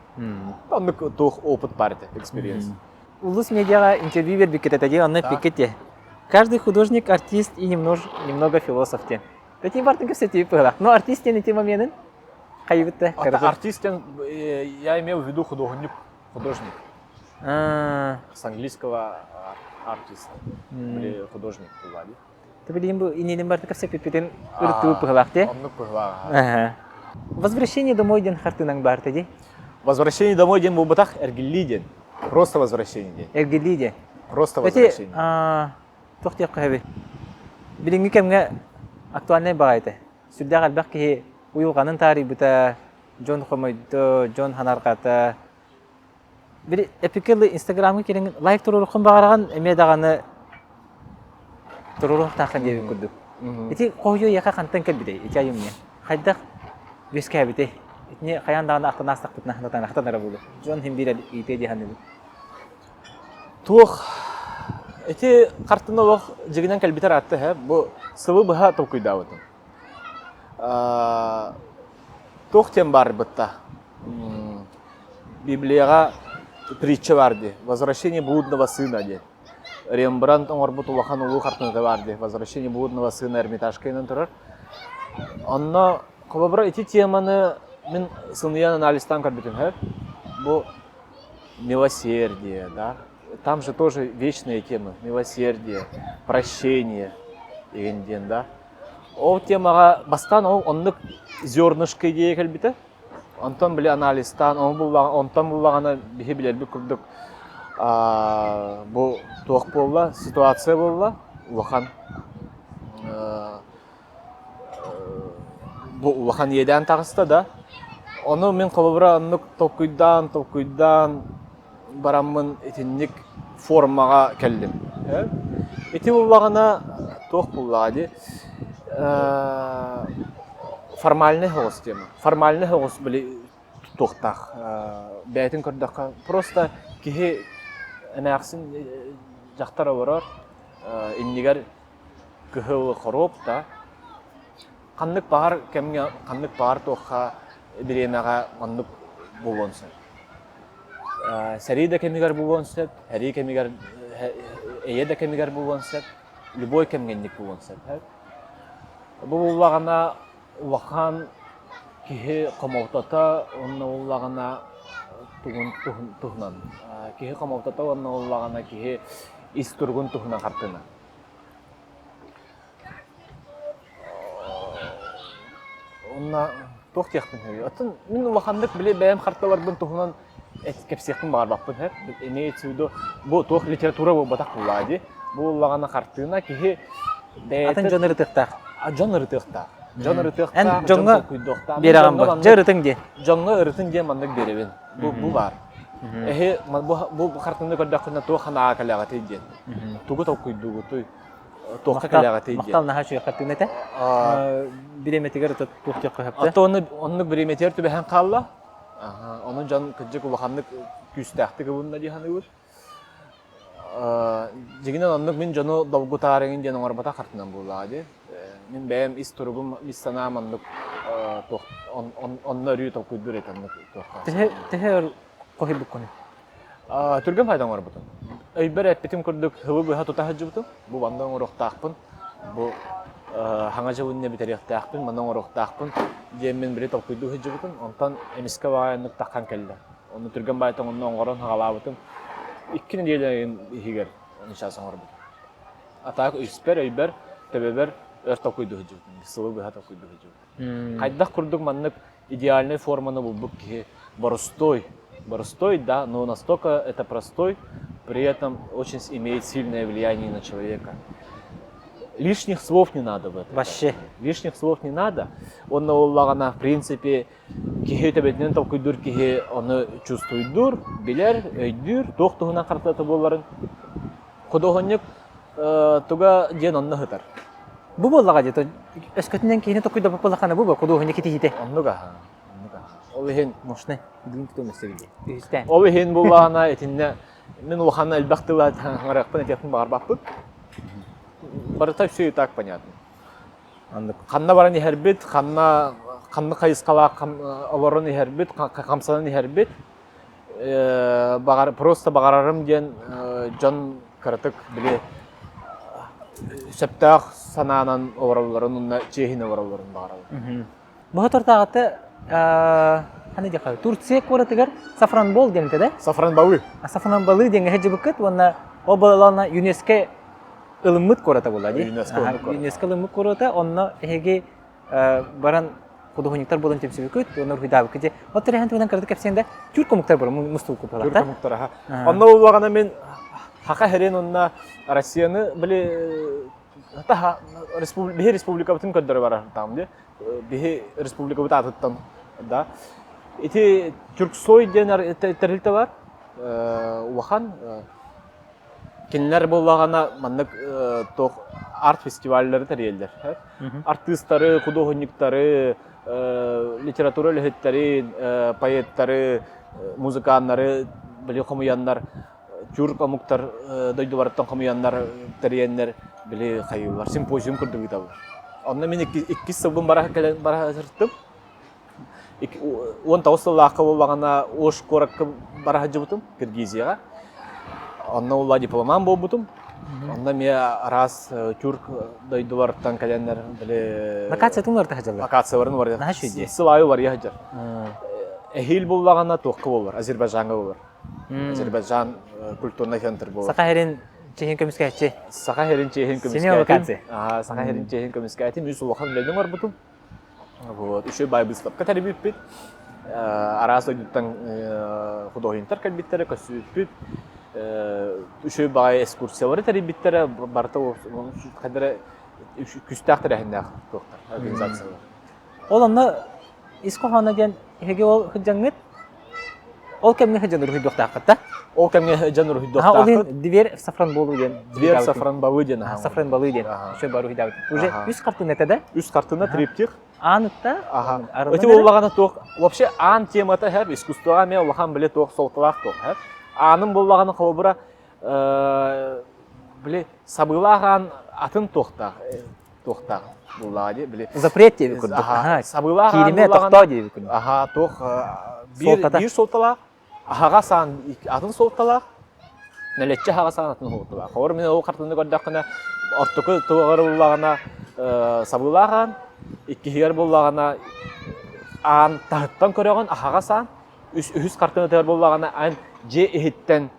Оннук туох опыт баар этэ, experience. Улус медиаҕа интервью бербиккит этэ дии, онно эппиккит дии. Каждый художник, артист и немного философ диэн. Таким бартын кэпсэтии быһалаах. Но артист диэн ити моменын хайыбыт да? Артист диэн я имел в виду художник. Художник. С английского артист. Или художник была дии. Ты билигин бу иннинин барыта кэпсэппиппитин ырыттыбыт быһалаах дии. Оннук быһалаах. Возвращение домой диэн хартыынаҥ баарта дии. Возвращение домой диэн буолбатах, эргиллии диэн. Просто возвращение диэн. Эргиллии диэн. Просто возвращение. Туох диэххэ сөбүй? Билиҥҥи кэмҥэ актуальнай баҕайы Сүрдээх элбэх киһи уйулҕанын таарыйбыта, дьон хомойдо, дьон санаарҕаата. Били эпикелы Инстаграмҥа киирэҥҥин лайк туруоруххун баҕараҕын, эмиэ даҕаны туруоруохтааххын диэбит курдук. Ити хоһуйу эйиэхэ хантан кэлбитэй, ити айымньы? Хайдах? үөскээбитэй? Итини хайаан даҕаны ахтан аастахпытына ахтанара буолуо. Дьон иһин биир ыйытыа дии саныыбын. Туох ити хартыына олох дьигинэн кэлбитэ ыраатта эһэ. Бу сылы быһа толкуйдаабытым. Туох диэн баарбытта? Библияҕа притча баар дии. Возвращение блудного сына диэн. Рембрандт оҥорбут улахан улуу хартыыната баар дии. Возвращение блудного сына Эрмитажка инэн турар. Онно холобура ити теманы мин сыныйан анализтаан көрбүтүм һэ. Бу милосердие, да? Там же тоже вечные темы. Милосердие, прощение деген диэн, да? Ол темаҕа бастаан ол оннук зернышко идея кэлбитэ. Онтон били анализтаан, онтон буллаҕына биһи билэрбит курдук бу туох буолла, ситуация буолла, улахан бу улахан иэдээн таҕыста да. Ону мин холобура оннук толкуйдаан, толкуйдаан бараммын итинник формаҕа кэллим. Ити буллаҕына туох буллаҕа дии формальный соҕус тема. Формальный соҕус били туохтаах бэйэтин көрдөххө просто киһи эмээхсин дьахтар олорор иннигэр кыһыл хоруоп да ханнык баҕар кэмҥэ ханнык баҕар туохха бириэмэҕэ оннук буолуон сөп. Сэрии да кэмигэр буолуон сөп, сэрии кэмигэр эйэ да кэмигэр буолуон сөп, любой кэмҥэ инник буолуон сөп. Бу буоллаҕына улахан киһи хомолтото уонна буоллаҕына тугун туһунан киһи хомолтото уонна буоллаҕына киһи ис туругун туһунан хартыына. Онно туох диэхпин сөбүй? Оттон мин улаханнык били бэйэм харталарбын туһунан кэпсиэхпин баҕарбаппын һэ. Имеется в виду бу туох литература буолбатах буоллаҕа дии. Бу буоллаҕына хартыына киһи бэйэтэ Атын дьон ырытыахтаах. Дьон ырытыахтаах. Дьон ырытыахтаах, Эн дьоҥҥо толкуйдуохтаах. биэрэҕин бу. Дьэ ырытыҥ диэн. Дьоҥҥо ырытын диэн маннык биэрэбин. Бу бу баар. Эһи бу бу хартыынаны көрдөххүнэ туох санааҕа кэлэҕитий диэн. Тугу толкуйдуугутуй? Туохха кэлэҕитий диэн. Махтал наһаа үчүгэй хартыына этэ. Бириэмэтигэр туох диэххэ сөптө. Ото оннук бириэмэтигэр түбэһэн хаалла. Ону дьон кырдьык улаханнык күүстээхтик ылынна дии саныыбын. Дьиҥинэн оннук мин дьону долгутаарыҥын диэн оҥорботох хартыынам буоллаҕа дии. Мин бэйэм ис туругум, ис санаам оннук туох онно өрүү толкуйдуур этим оннук туохха. Төһө төһө өр хоһуйбуккунуй? Түргэн файда оҥорбутум. Өйбөр эппитим курдук сылы быһа тута сылдьыбытым. Бу манна оҥоруохтаахпын, бу хаҥа дьыл иннинэ бүтэриэхтээхпин, манна оҥоруохтаахпын диэммин били толкуйдуу сылдьыбытым. Онтон эмискэ баҕайыннык таххан кэллэ. Онно түргэн баайтан онно оҥорон саҕалаабытым. Икки нэдиэлэ иһигэр ону сейчас оҥорбутум. А так испэр, өйбөр, төбөбөр өр толкуйдуу сылдьыбытым. Сылы быһа толкуйдуу сылдьыбытым. Хайдах курдук маннык идеальнай форманы булбут киһи боростой, боростой, да, но настолько это простой, при этом очень имеет сильное влияние на человека. Лишних слов не надо в этом. Вообще. Лишних слов не надо. Он буоллаҕына, в принципе, киһи төбөтүнэн толкуйдуур киһи ону чувствуйдуур, билэр, өйдүүр, туох туһунан хартыата буоларын. Худуоһунньук туга диэн онно сытар. Бу буоллаҕа дии, өскөтүнэн киһини толкуйдаппыт буоллаххына бу худуоһунньук итиһиитэ. Оннук аһа. Оннук аһа. Ол иһин Мощный. Бүгүн тутум өссө Үһүстээн. Ол иһин буоллаҕына итиннэ мин улахан элбэх тылы хаҥарыахпын этиэхпин баҕарбаппын. Барыта все и так понятно. Оннук. Ханна баран иһэрбит, ханна ханнык хайысхалаах олорон иһэрбит, хамсанан иһэрбит баҕар просто баҕарарым диэн дьон кыратык били сөптөөх санаанан олороллорун уонна чиэһинэ олороллорун баҕарабын. Бу соторутааҕыта ханна диэххэ Турция куоратыгар Сафранбол диэн этэ да? Сафранбалы. Сафранбалы диэҥҥэ сылдьыбыккыт уонна ол буоллаҕына ЮНЕСКО ылыммыт куората буолла дии. ЮНЕСКО ылыммыт куората онно эһиги баран худуоһунньуктар буолан түмсүбүкүт уонна уруһуйдаабыккыт дии. Ол тэрээһин туһунан кыратык кэпсиэн да түүр комуктар бар мустубуккут Түүр комуктар аха. Онно буоллаҕына мин Хаха сирин уонна Россияны били таха биһи республикабытын көрдөрө барар дии. Биһи республикабыт аатыттан да. Ити Түрксой диэн тэрилтэ бар. Улахан Кинилэр буоллаҕына маннык туох арт-фестиваллары тэрийэллэр. Артыыстары, худуоһунньуктары, литература үлэһиттэрин, поэттары, музыканнары били хомуйаннар тюрк омуктар дойдуларыттан хомуйаннар тэрийэннэр били хайыыллар симпозиум курдук ыыталлар. Онно мин иккис сылбын бара кэлэн бара сырыттым. 19 сыллаахха буоллаҕына Ош куоракка бара сылдьыбытым Киргизияҕа. Онно улла дипломан буолбутум. Онно эмиэ араас тюрк дойдуларыттан кэлэннэр били Локациятын уларыта сылдьаллар. Локацияларын уларыта. Сыл аайы уларыйа сылдьар. Эһиил буллаҕына туохха буолар? Азербайджаҥҥа буолар. Азербайджан культурный центр буолар. Саха сирин чиэһин көмүскээччи. Саха сирин чиэһин көмүскээтим. Саха сирин чиэһин көмүскээтим. Үс улахан үлэни оҥорбутум. Вот. Еще бай выставка тэрийбиппит. Араас дойдуттан художниктар кэлбиттэрэ, көссүбүппүт. Үчүгэй баҕайы экскурсиялары тэрийбиттэрэ. Барыта хайдара күстээх тэрээһиннээх туохтар, организациялар. Ол онно ис хоһооно диэн эһиги ол сылдьаҥҥыт ол кэмҥэ сылдьан уруһуйдуохтааххыт да? Ол кэмҥэ сылдьан уруһуйдуохтааххыт. Ол иһин дверь Сафранболу диэн. Дверь Сафранбалы диэн. Сафранбалы диэн. Еще бар уруһуйдаабыт. Уже үс хартыына этэ да? Үс хартыына триптих. Аан ытта. Аха. Эти буоллаҕына туох вообще аан темата һэр искусствоҕа эмиэ улахан били туох суолталаах туох һэр. Ааным буоллаҕына холобура били сабыылаах аан атын туохтаах туохтаах буллаҕа дии били запрет диэби курдук сабыылаах кииримэ тохтоо диэби курдук аха туох биир биир суолталаах аһаҕас аан атын суолталаах нэлэччи аһаҕас аан атын суолталаах холобур мин ол хартыынаны көрдөххүнэ ортоку туоҕар буллаҕына сабыылаах аан иккиһигэр буллаҕына аан таһыттан көрөҕүн аһаҕас аан үс үһүс хартыынатыгар буоллаҕына аан дьиэ иһиттэн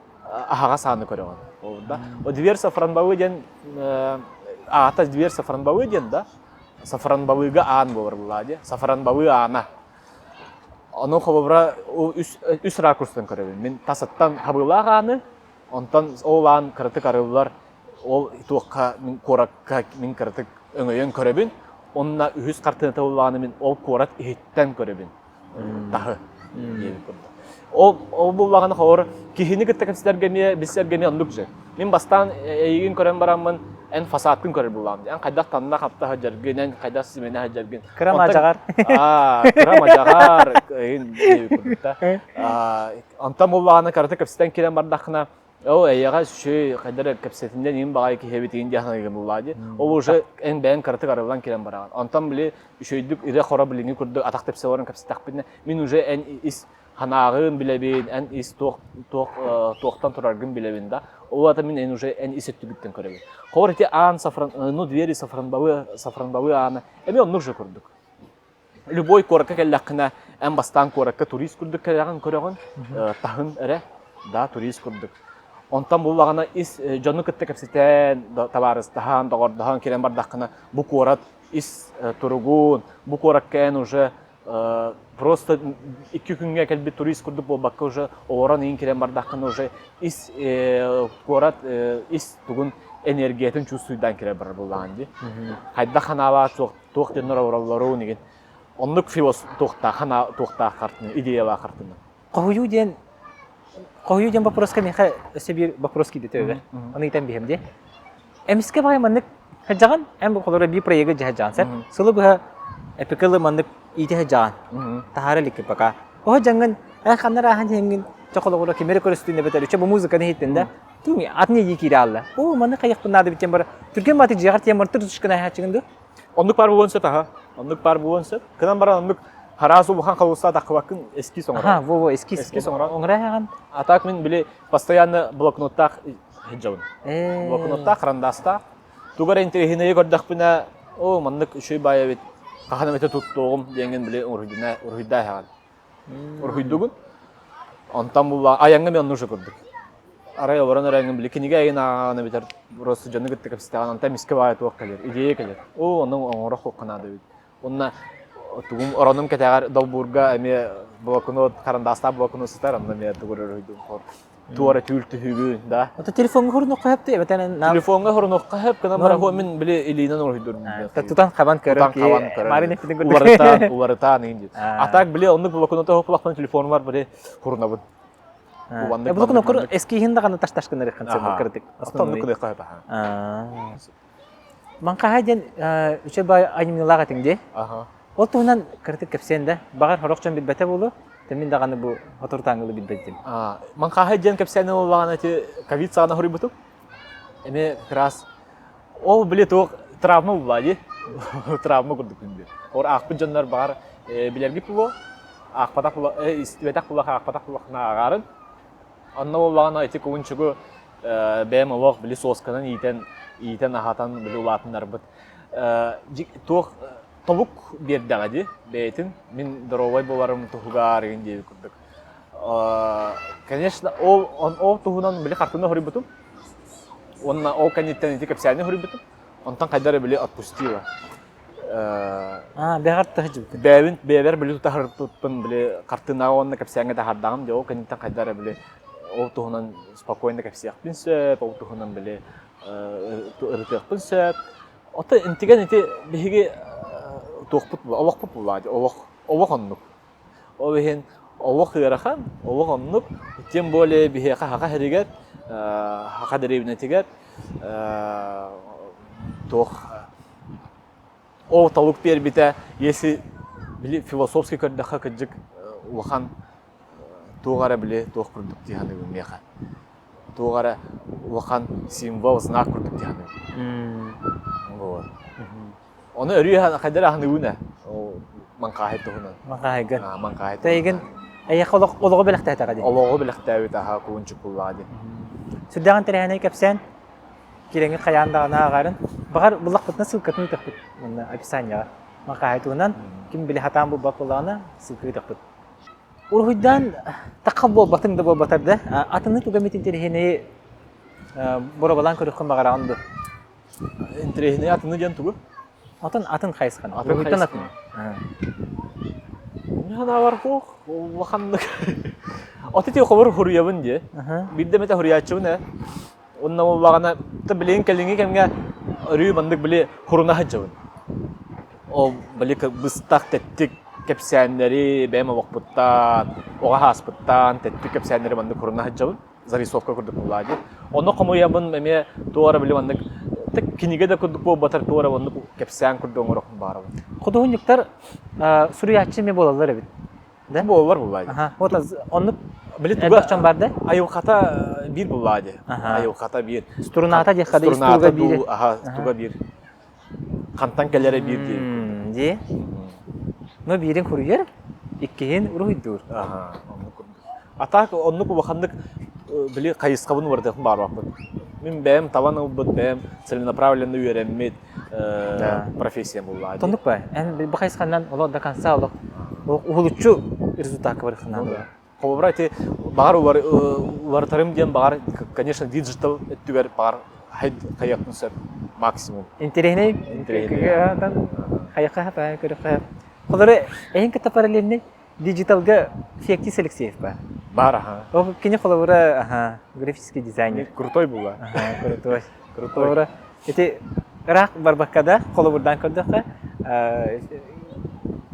аһаҕас ааны көрөҕүн. Ол да. О дверь Сафранбалы диэн аата дверь Сафранбалы диэн да. Сафранбалыга аан буолар булаа дии. Сафранбалы аана. Ону холобура үс, үс ракурстан көрөбүн. Мин тасыттан хабыылаах ааны, онтон ол аан кыратык арыллар, ол туохха мин куоракка мин кыратык өҥөйөн көрөбүн. Онно үһүс хартыыната буоллаҕына мин ол куорат иһиттэн көрөбүн. таһы диэбит курдук. Ол ол буллаҕына холобур киһини кытта кэпсэтэргэ эмиэ билсэргэ эмиэ оннук же. Мин бастаан эйигин көрөн бараммын эн фасадкын көрөр буллаҕым. Эн хайдах танна хапта сылдьаргын, эн хайдах симэнэ сылдьаргын. Кыра мадьаҕар. Аа, кыра мадьаҕар эйин диэбит курдук да. Онтон буллаҕына карата кэпсэтэн киирэн бардаххына Оо, эйиэхэ үчүгэй хайда эрэ кэпсэтиннэн иһин баҕайы киһи эбитигин диэн саныыгын буллаа дии. Ол уже эн бэйэҥ кыратык арыллан киирэн бараҕын. Онтон били үчүгэйдик ирэ-хоро билиҥҥи курдук атах тэпсэ олорон кэпсэтэхпинэ, мин уже эн ис санааҕын билэбин, эн ис туох туох туохтан тураргын билэбин да. Ол аата мин эн уже эн ис өттүгүттэн көрөбүн. Холобур ити аан сафран, ну двери сафранбалы, сафранбалы аана эмиэ оннук же курдук. Любой куоракка кэллэххинэ, эн бастаан куоракка турист курдук кэлэҕин көрөҕүн, таһын эрэ, да, турист курдук. Онтон буллаҕына ис дьону кытта кэпсэтэн, табаарыстаһан, доҕордоһон киирэн бардаххына, бу куорат ис туругун, бу куоракка эн уже просто икки күҥҥэ кэлбит турист курдук буолбакка уже олорон иин киирэн бардаххына уже ис куорат ис тугун энергиятын чувствуйдаан киирэр барар буоллаҕын дии. Хайдах ханаалаах суох туох диэн ороллоруун игин оннук филос туохтаах хана туохтаах хартыны идеялаах хартыны Хоһуйуу диэн хоһуйуу диэн боппуруоска миэхэ өссө биир вопрос киирдэ төбөбөр. Ону ыйтан биһэм дии. Эмискэ баҕай маннык сылдьаҕын, эн бу холоро биир проегы дьаһа дьаҕан сеп. Сылы быһа эпикылы маннык иитэ сылдьаҕын. Таһаара иликки пока. Оһо дьаҥҥын, эн ханна ааһан иһэҥҥин, чэ холобура кимэри көрүстүн эбэтэр үчэ бу музыканы иһиттин да, Туми атын иэйии киирэ аалла. Оо, маннык хайыахпын наада эбит диэн бара. Түргэн бааты дьиэҕэр тиийэн баран тыр-тышкына аһааччыгын дуо? Оннук баар буолуон сөп аха. Оннук баар буолуон сөп. Кынан баран оннук хараас улахан халуста таххыбаккын эскиз оҥорор. Аха, во-во, эскиз. Эскиз оҥорор. Оҥоро аһаҕын. А так мин били постоянно блокноттаах сылдьабын. Ээ. Блокноттаах, харандаастаах. Тугу эрэ интэриэһинэйи көрдөхпүнэ, оо, маннык үчүгэй баай эбит, хаһан эмэтэ туттуоҕум диэҥҥин били уруһуйдана уруһуйдаа аһаҕын. Уруһуйдугун. Онтон булла айаҥҥа мен оннук курдук. Арай олорон эрээҥҥин били кинигэ эйин ааҕаҕын эбэтэр просто дьону кытта кэпсэтэҕин онтон эмискэ баайа туох кэлэр, идея кэлэр. Оо, ону оҥоро охуохха наада эбит. Уонна тугум оронум кэтэҕэр долбуурга эмиэ блокнот, харандаастаах блокнот сытар, онно эмиэ тугу эрэ уруһуйдуум. Туора түүл түһүгүн, да. Ото телефоҥҥа хорунуохха сөп дии, эбэтэр Телефоҥҥа хорунуохха сөп, гынан баран мин били илиинэн уруһуйдуурум. Тутан хабан көрөр Тутан хабан көрөр. Марын эппитин курдук. Уларытаан, уларытаан иин диир. А так били оннук блокноту хоппулахпын телефонум бар били хурунабын. Бу Блокноккор эскиһин даҕаны таш-таш гынарыххын сөп кырдык. Оннук гыныахха сөп аха. Маҥхаһа диэн үчүгэй баай айымньылаах этиҥ дии. Аха. Ол туһунан кыратык кэпсээн да, баҕар сорох дьон билбэтэ буолуо, мин даҕаны бу соторутааҥҥылы билбэтим. Маҥхааһай диэн кэпсээни ыллаҕына ити ковид саҕана хоруйбутум. Эмиэ как раз ол били туох травма булла дии. Травма курдук күндү. Ор аахпыт дьоннор баҕар билэргит буолуо, аахпатах истибэтэх булах аахпатах булахна ааҕаарын. Онно буоллаҕына ити кулунчугу бэйэм олох били суосканан иитэн иитэн аһатан били улаатыннарбыт. Туох тобук биэрдэҕэ дии бэйэтин мин доруобай буоларым туһугар игин диэбит курдук. Конечно, ол ол туһунан били хартыына хоруйбутум. Уонна ол кэнниттэн ити кэпсээни хоруйбутум. Онтон хайда эрэ били отпустила. Аа, бэҕэр таһдьыбытын. Бэйэбин бэйэбэр били тутаһарбыппын били хартыынаҕа уонна кэпсээҥҥэ таһаардаҕым дии ол кэнниттэн хайда эрэ били ол туһунан спокойно кэпсиэхпин сөп, ол туһунан били ырытыахпын сөп. Ото интигэн ити биһиги туохпут олохпут буллаа олох олох оннук. Ол иһин олох ыарахан, олох оннук. Тем более биһиэхэ Саха сиригэр, Саха дэриэбинэтигэр туох ол толук биэрбитэ, если били философски көрдөххө кырдьык улахан туох эрэ били туох курдук дии саныыбын миэхэ. Туох эрэ улахан символ, знак курдук дии саныыбын. Вот. Ону өрүү хайдах эрэ аһыныыбын ээ. Ол маҥхааһай туһунан. Маҥхааһайгын. Маҥхааһай Тэйигин эйиэхэ олох олоҕу бэлэхтээтэҕэ дии. Олоҕу бэлэхтээбит аһа кулунчук буллаҕа дии. Сүрдээҕин тэрээһинэй кэпсээн кирэҥи хайаан даҕаны ааҕарын. Баҕар буллахпытына ссылкатын ыытыахпыт уонна описанияҕа. Маҥхааһай туһунан ким били хатаан булбат буоллаҕына ссылка ыытыахпыт. Уруһуйдаан таххал буолбатыҥ да буолбатар да, атыны туга эмит интэриэһинэйи боруобалаан көрүөххүн баҕараҕын дуо? Интэриэһинэй атыны диэн тугу? Атын атын хайысханы. Атын Уруһуйтан атын. Мин санаабар суох улаханнык. От ити хобор хуруйабын диэ. Биирдэ эмэтэ хуруйааччыбын ээ. Онно буоллаҕына, билигин кэлиҥҥи кэмҥэ өрүү маннык били хуруна сылдьабын. Ол били быстах тэттик кэпсээннэри бэйэм олохпуттан, оҕо ааспыттан тэттик кэпсээннэри маннык хуруна сылдьабын. Зарисовка курдук буоллаа дии. Онно хомуйабын эмиэ туох эрэ били маннык кинигэ да курдук буолбатар туох эрэ оннук кэпсээн курдук оҥорохпун баарабын. Худуоһунньуктар суруйааччы эмиэ буолаллар эбит. Да? Буолаллар буоллаа дии. Вот оннук били туга дьон бар да? Айылҕата биир буоллаа дии. Айылҕата биир. Струната диэххэ да Струната дуу, аха, туга биир. Хантан кэлэрэ биир дии. Дии. Но биирин хуруйар, иккиһин уруһуйдуур. Аха, оннук курдук. А так оннук улаханнык били хайысхабын уларытыахпын баарбаппын. Мин бэйэм табан ылбыт, бэйэм целенаправленно үөрэммит профессиям буллаа. Тоннук ба? Эн бу хайысханан олох до конца олох уһулуччу результакка барыххына. Холобура ити баҕар уларытарым диэн баҕар, конечно, диджитал өттүгэр баҕар хайыахпын сөп максимум. Интэриэһинэй. Интэриэһинэй. Хайыхха хапа көрөххө. Холору эһин кытта параллельный диджиталга Фектис Алексеев баар. Баар аха. Ол кини холобура аха графический дизайнер. Крутой була. Аха, крутой. Крутой. Холобура ити ыраах барбакка да холобурдаан көрдөххө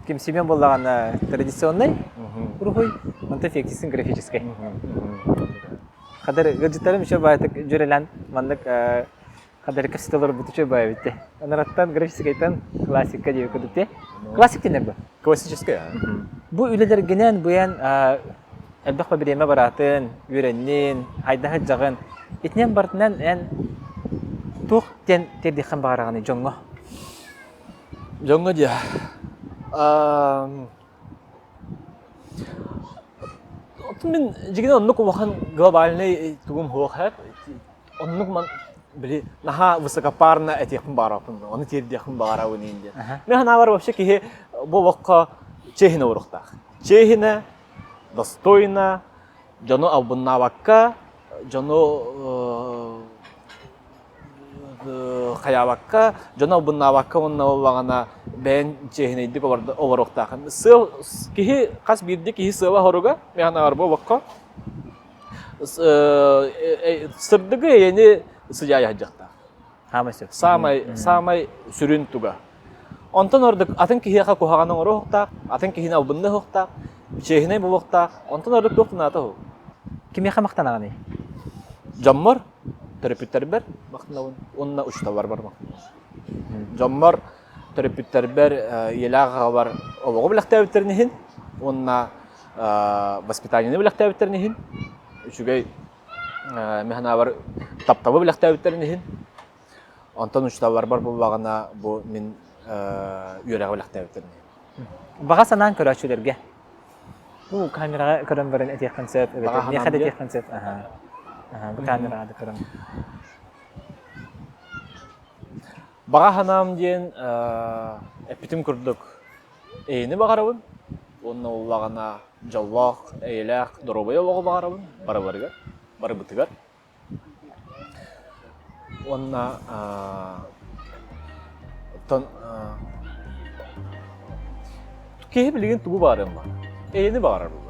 ким Семен буоллаҕына традиционный уруһуй, онтон Фектисин графическай. Хадыр ыалдьыттарым еще баайтык дьүрэлээн маннык Хадары кэпсэтэ олорбут үчүгэй баайа эбит Анараттан графическайтан классика диэби курдук те. Классик диэннэр бу. Классическая. Бу үлэлэргинэн быйан элбэх бириэмэ бараатын, үөрэннин, хайдаһы дьаҕын. Итинэн барытынан эн туох диэн тиэрдиэххин баҕараҕыный дьоҥҥо? Дьоҥҥо диэ. Мин дьигинэ оннук улахан глобальный тугум суох Оннук ман били наһаа высокопарно этиэхпин баҕарабын, ону тиэрдиэхпин баҕарабын иин диэн. Мин санаабар вообще киһи бу олоххо чиэһинэ оруохтаах. Чиэһинэ, достойно, дьону албыннаабакка, дьону хайаабакка, дьону албыннаабакка уонна буоллаҕына бэйэн чиэһинэйдик олоруохтааххын. Сыал киһи хас биирдии киһи сыала-соруга, мин санаабар бу олоххо сырдыгы эйэни сыдьаайа сылдьыахтаах. Хаамай сөп. Саамай, саамай сүрүн туга. Онтон ордук атын киһиэхэ куһаҕаны оҥоруохтаах, атын киһини албынныахтаах, чиэһинэй буолуохтаах. Онтон ордук туох наада уһу. Кимиэхэ махтанаҕыный? Дьоммор, төрөппүттэрбэр махтанабын уонна учууталларбар махтанабын. Дьоммор. Төрөппүттэрбэр ийэлээх аҕабар олоҕу бэлэхтээбиттэрин иһин уонна воспитаниены бэлэхтээбиттэрин иһин үчүгэй мин санаабар тапталы бэлэхтээбиттэрин иһин онтон учууталларбар буллаҕына бу мин үөрэҕи бэлэхтээбиттэрин иһин. Баҕа санаан көрөөччүлэргэ. Бу камераҕа көрөн баран этиэххин сөп, эбэтэр миэхэ да этиэххин сөп. Аха. Бу камераҕа да көрөн. Баҕа санаам диэн эппитим курдук эйэни баҕарабын уонна уллаҕына дьоллоох, эйэлээх, доруобай олоҕу баҕарабын барыларыгар, барыбытыгар. Уонна оттон киһи билигин тугу баҕарыан баҕарар? Эйэни баҕарар буолар.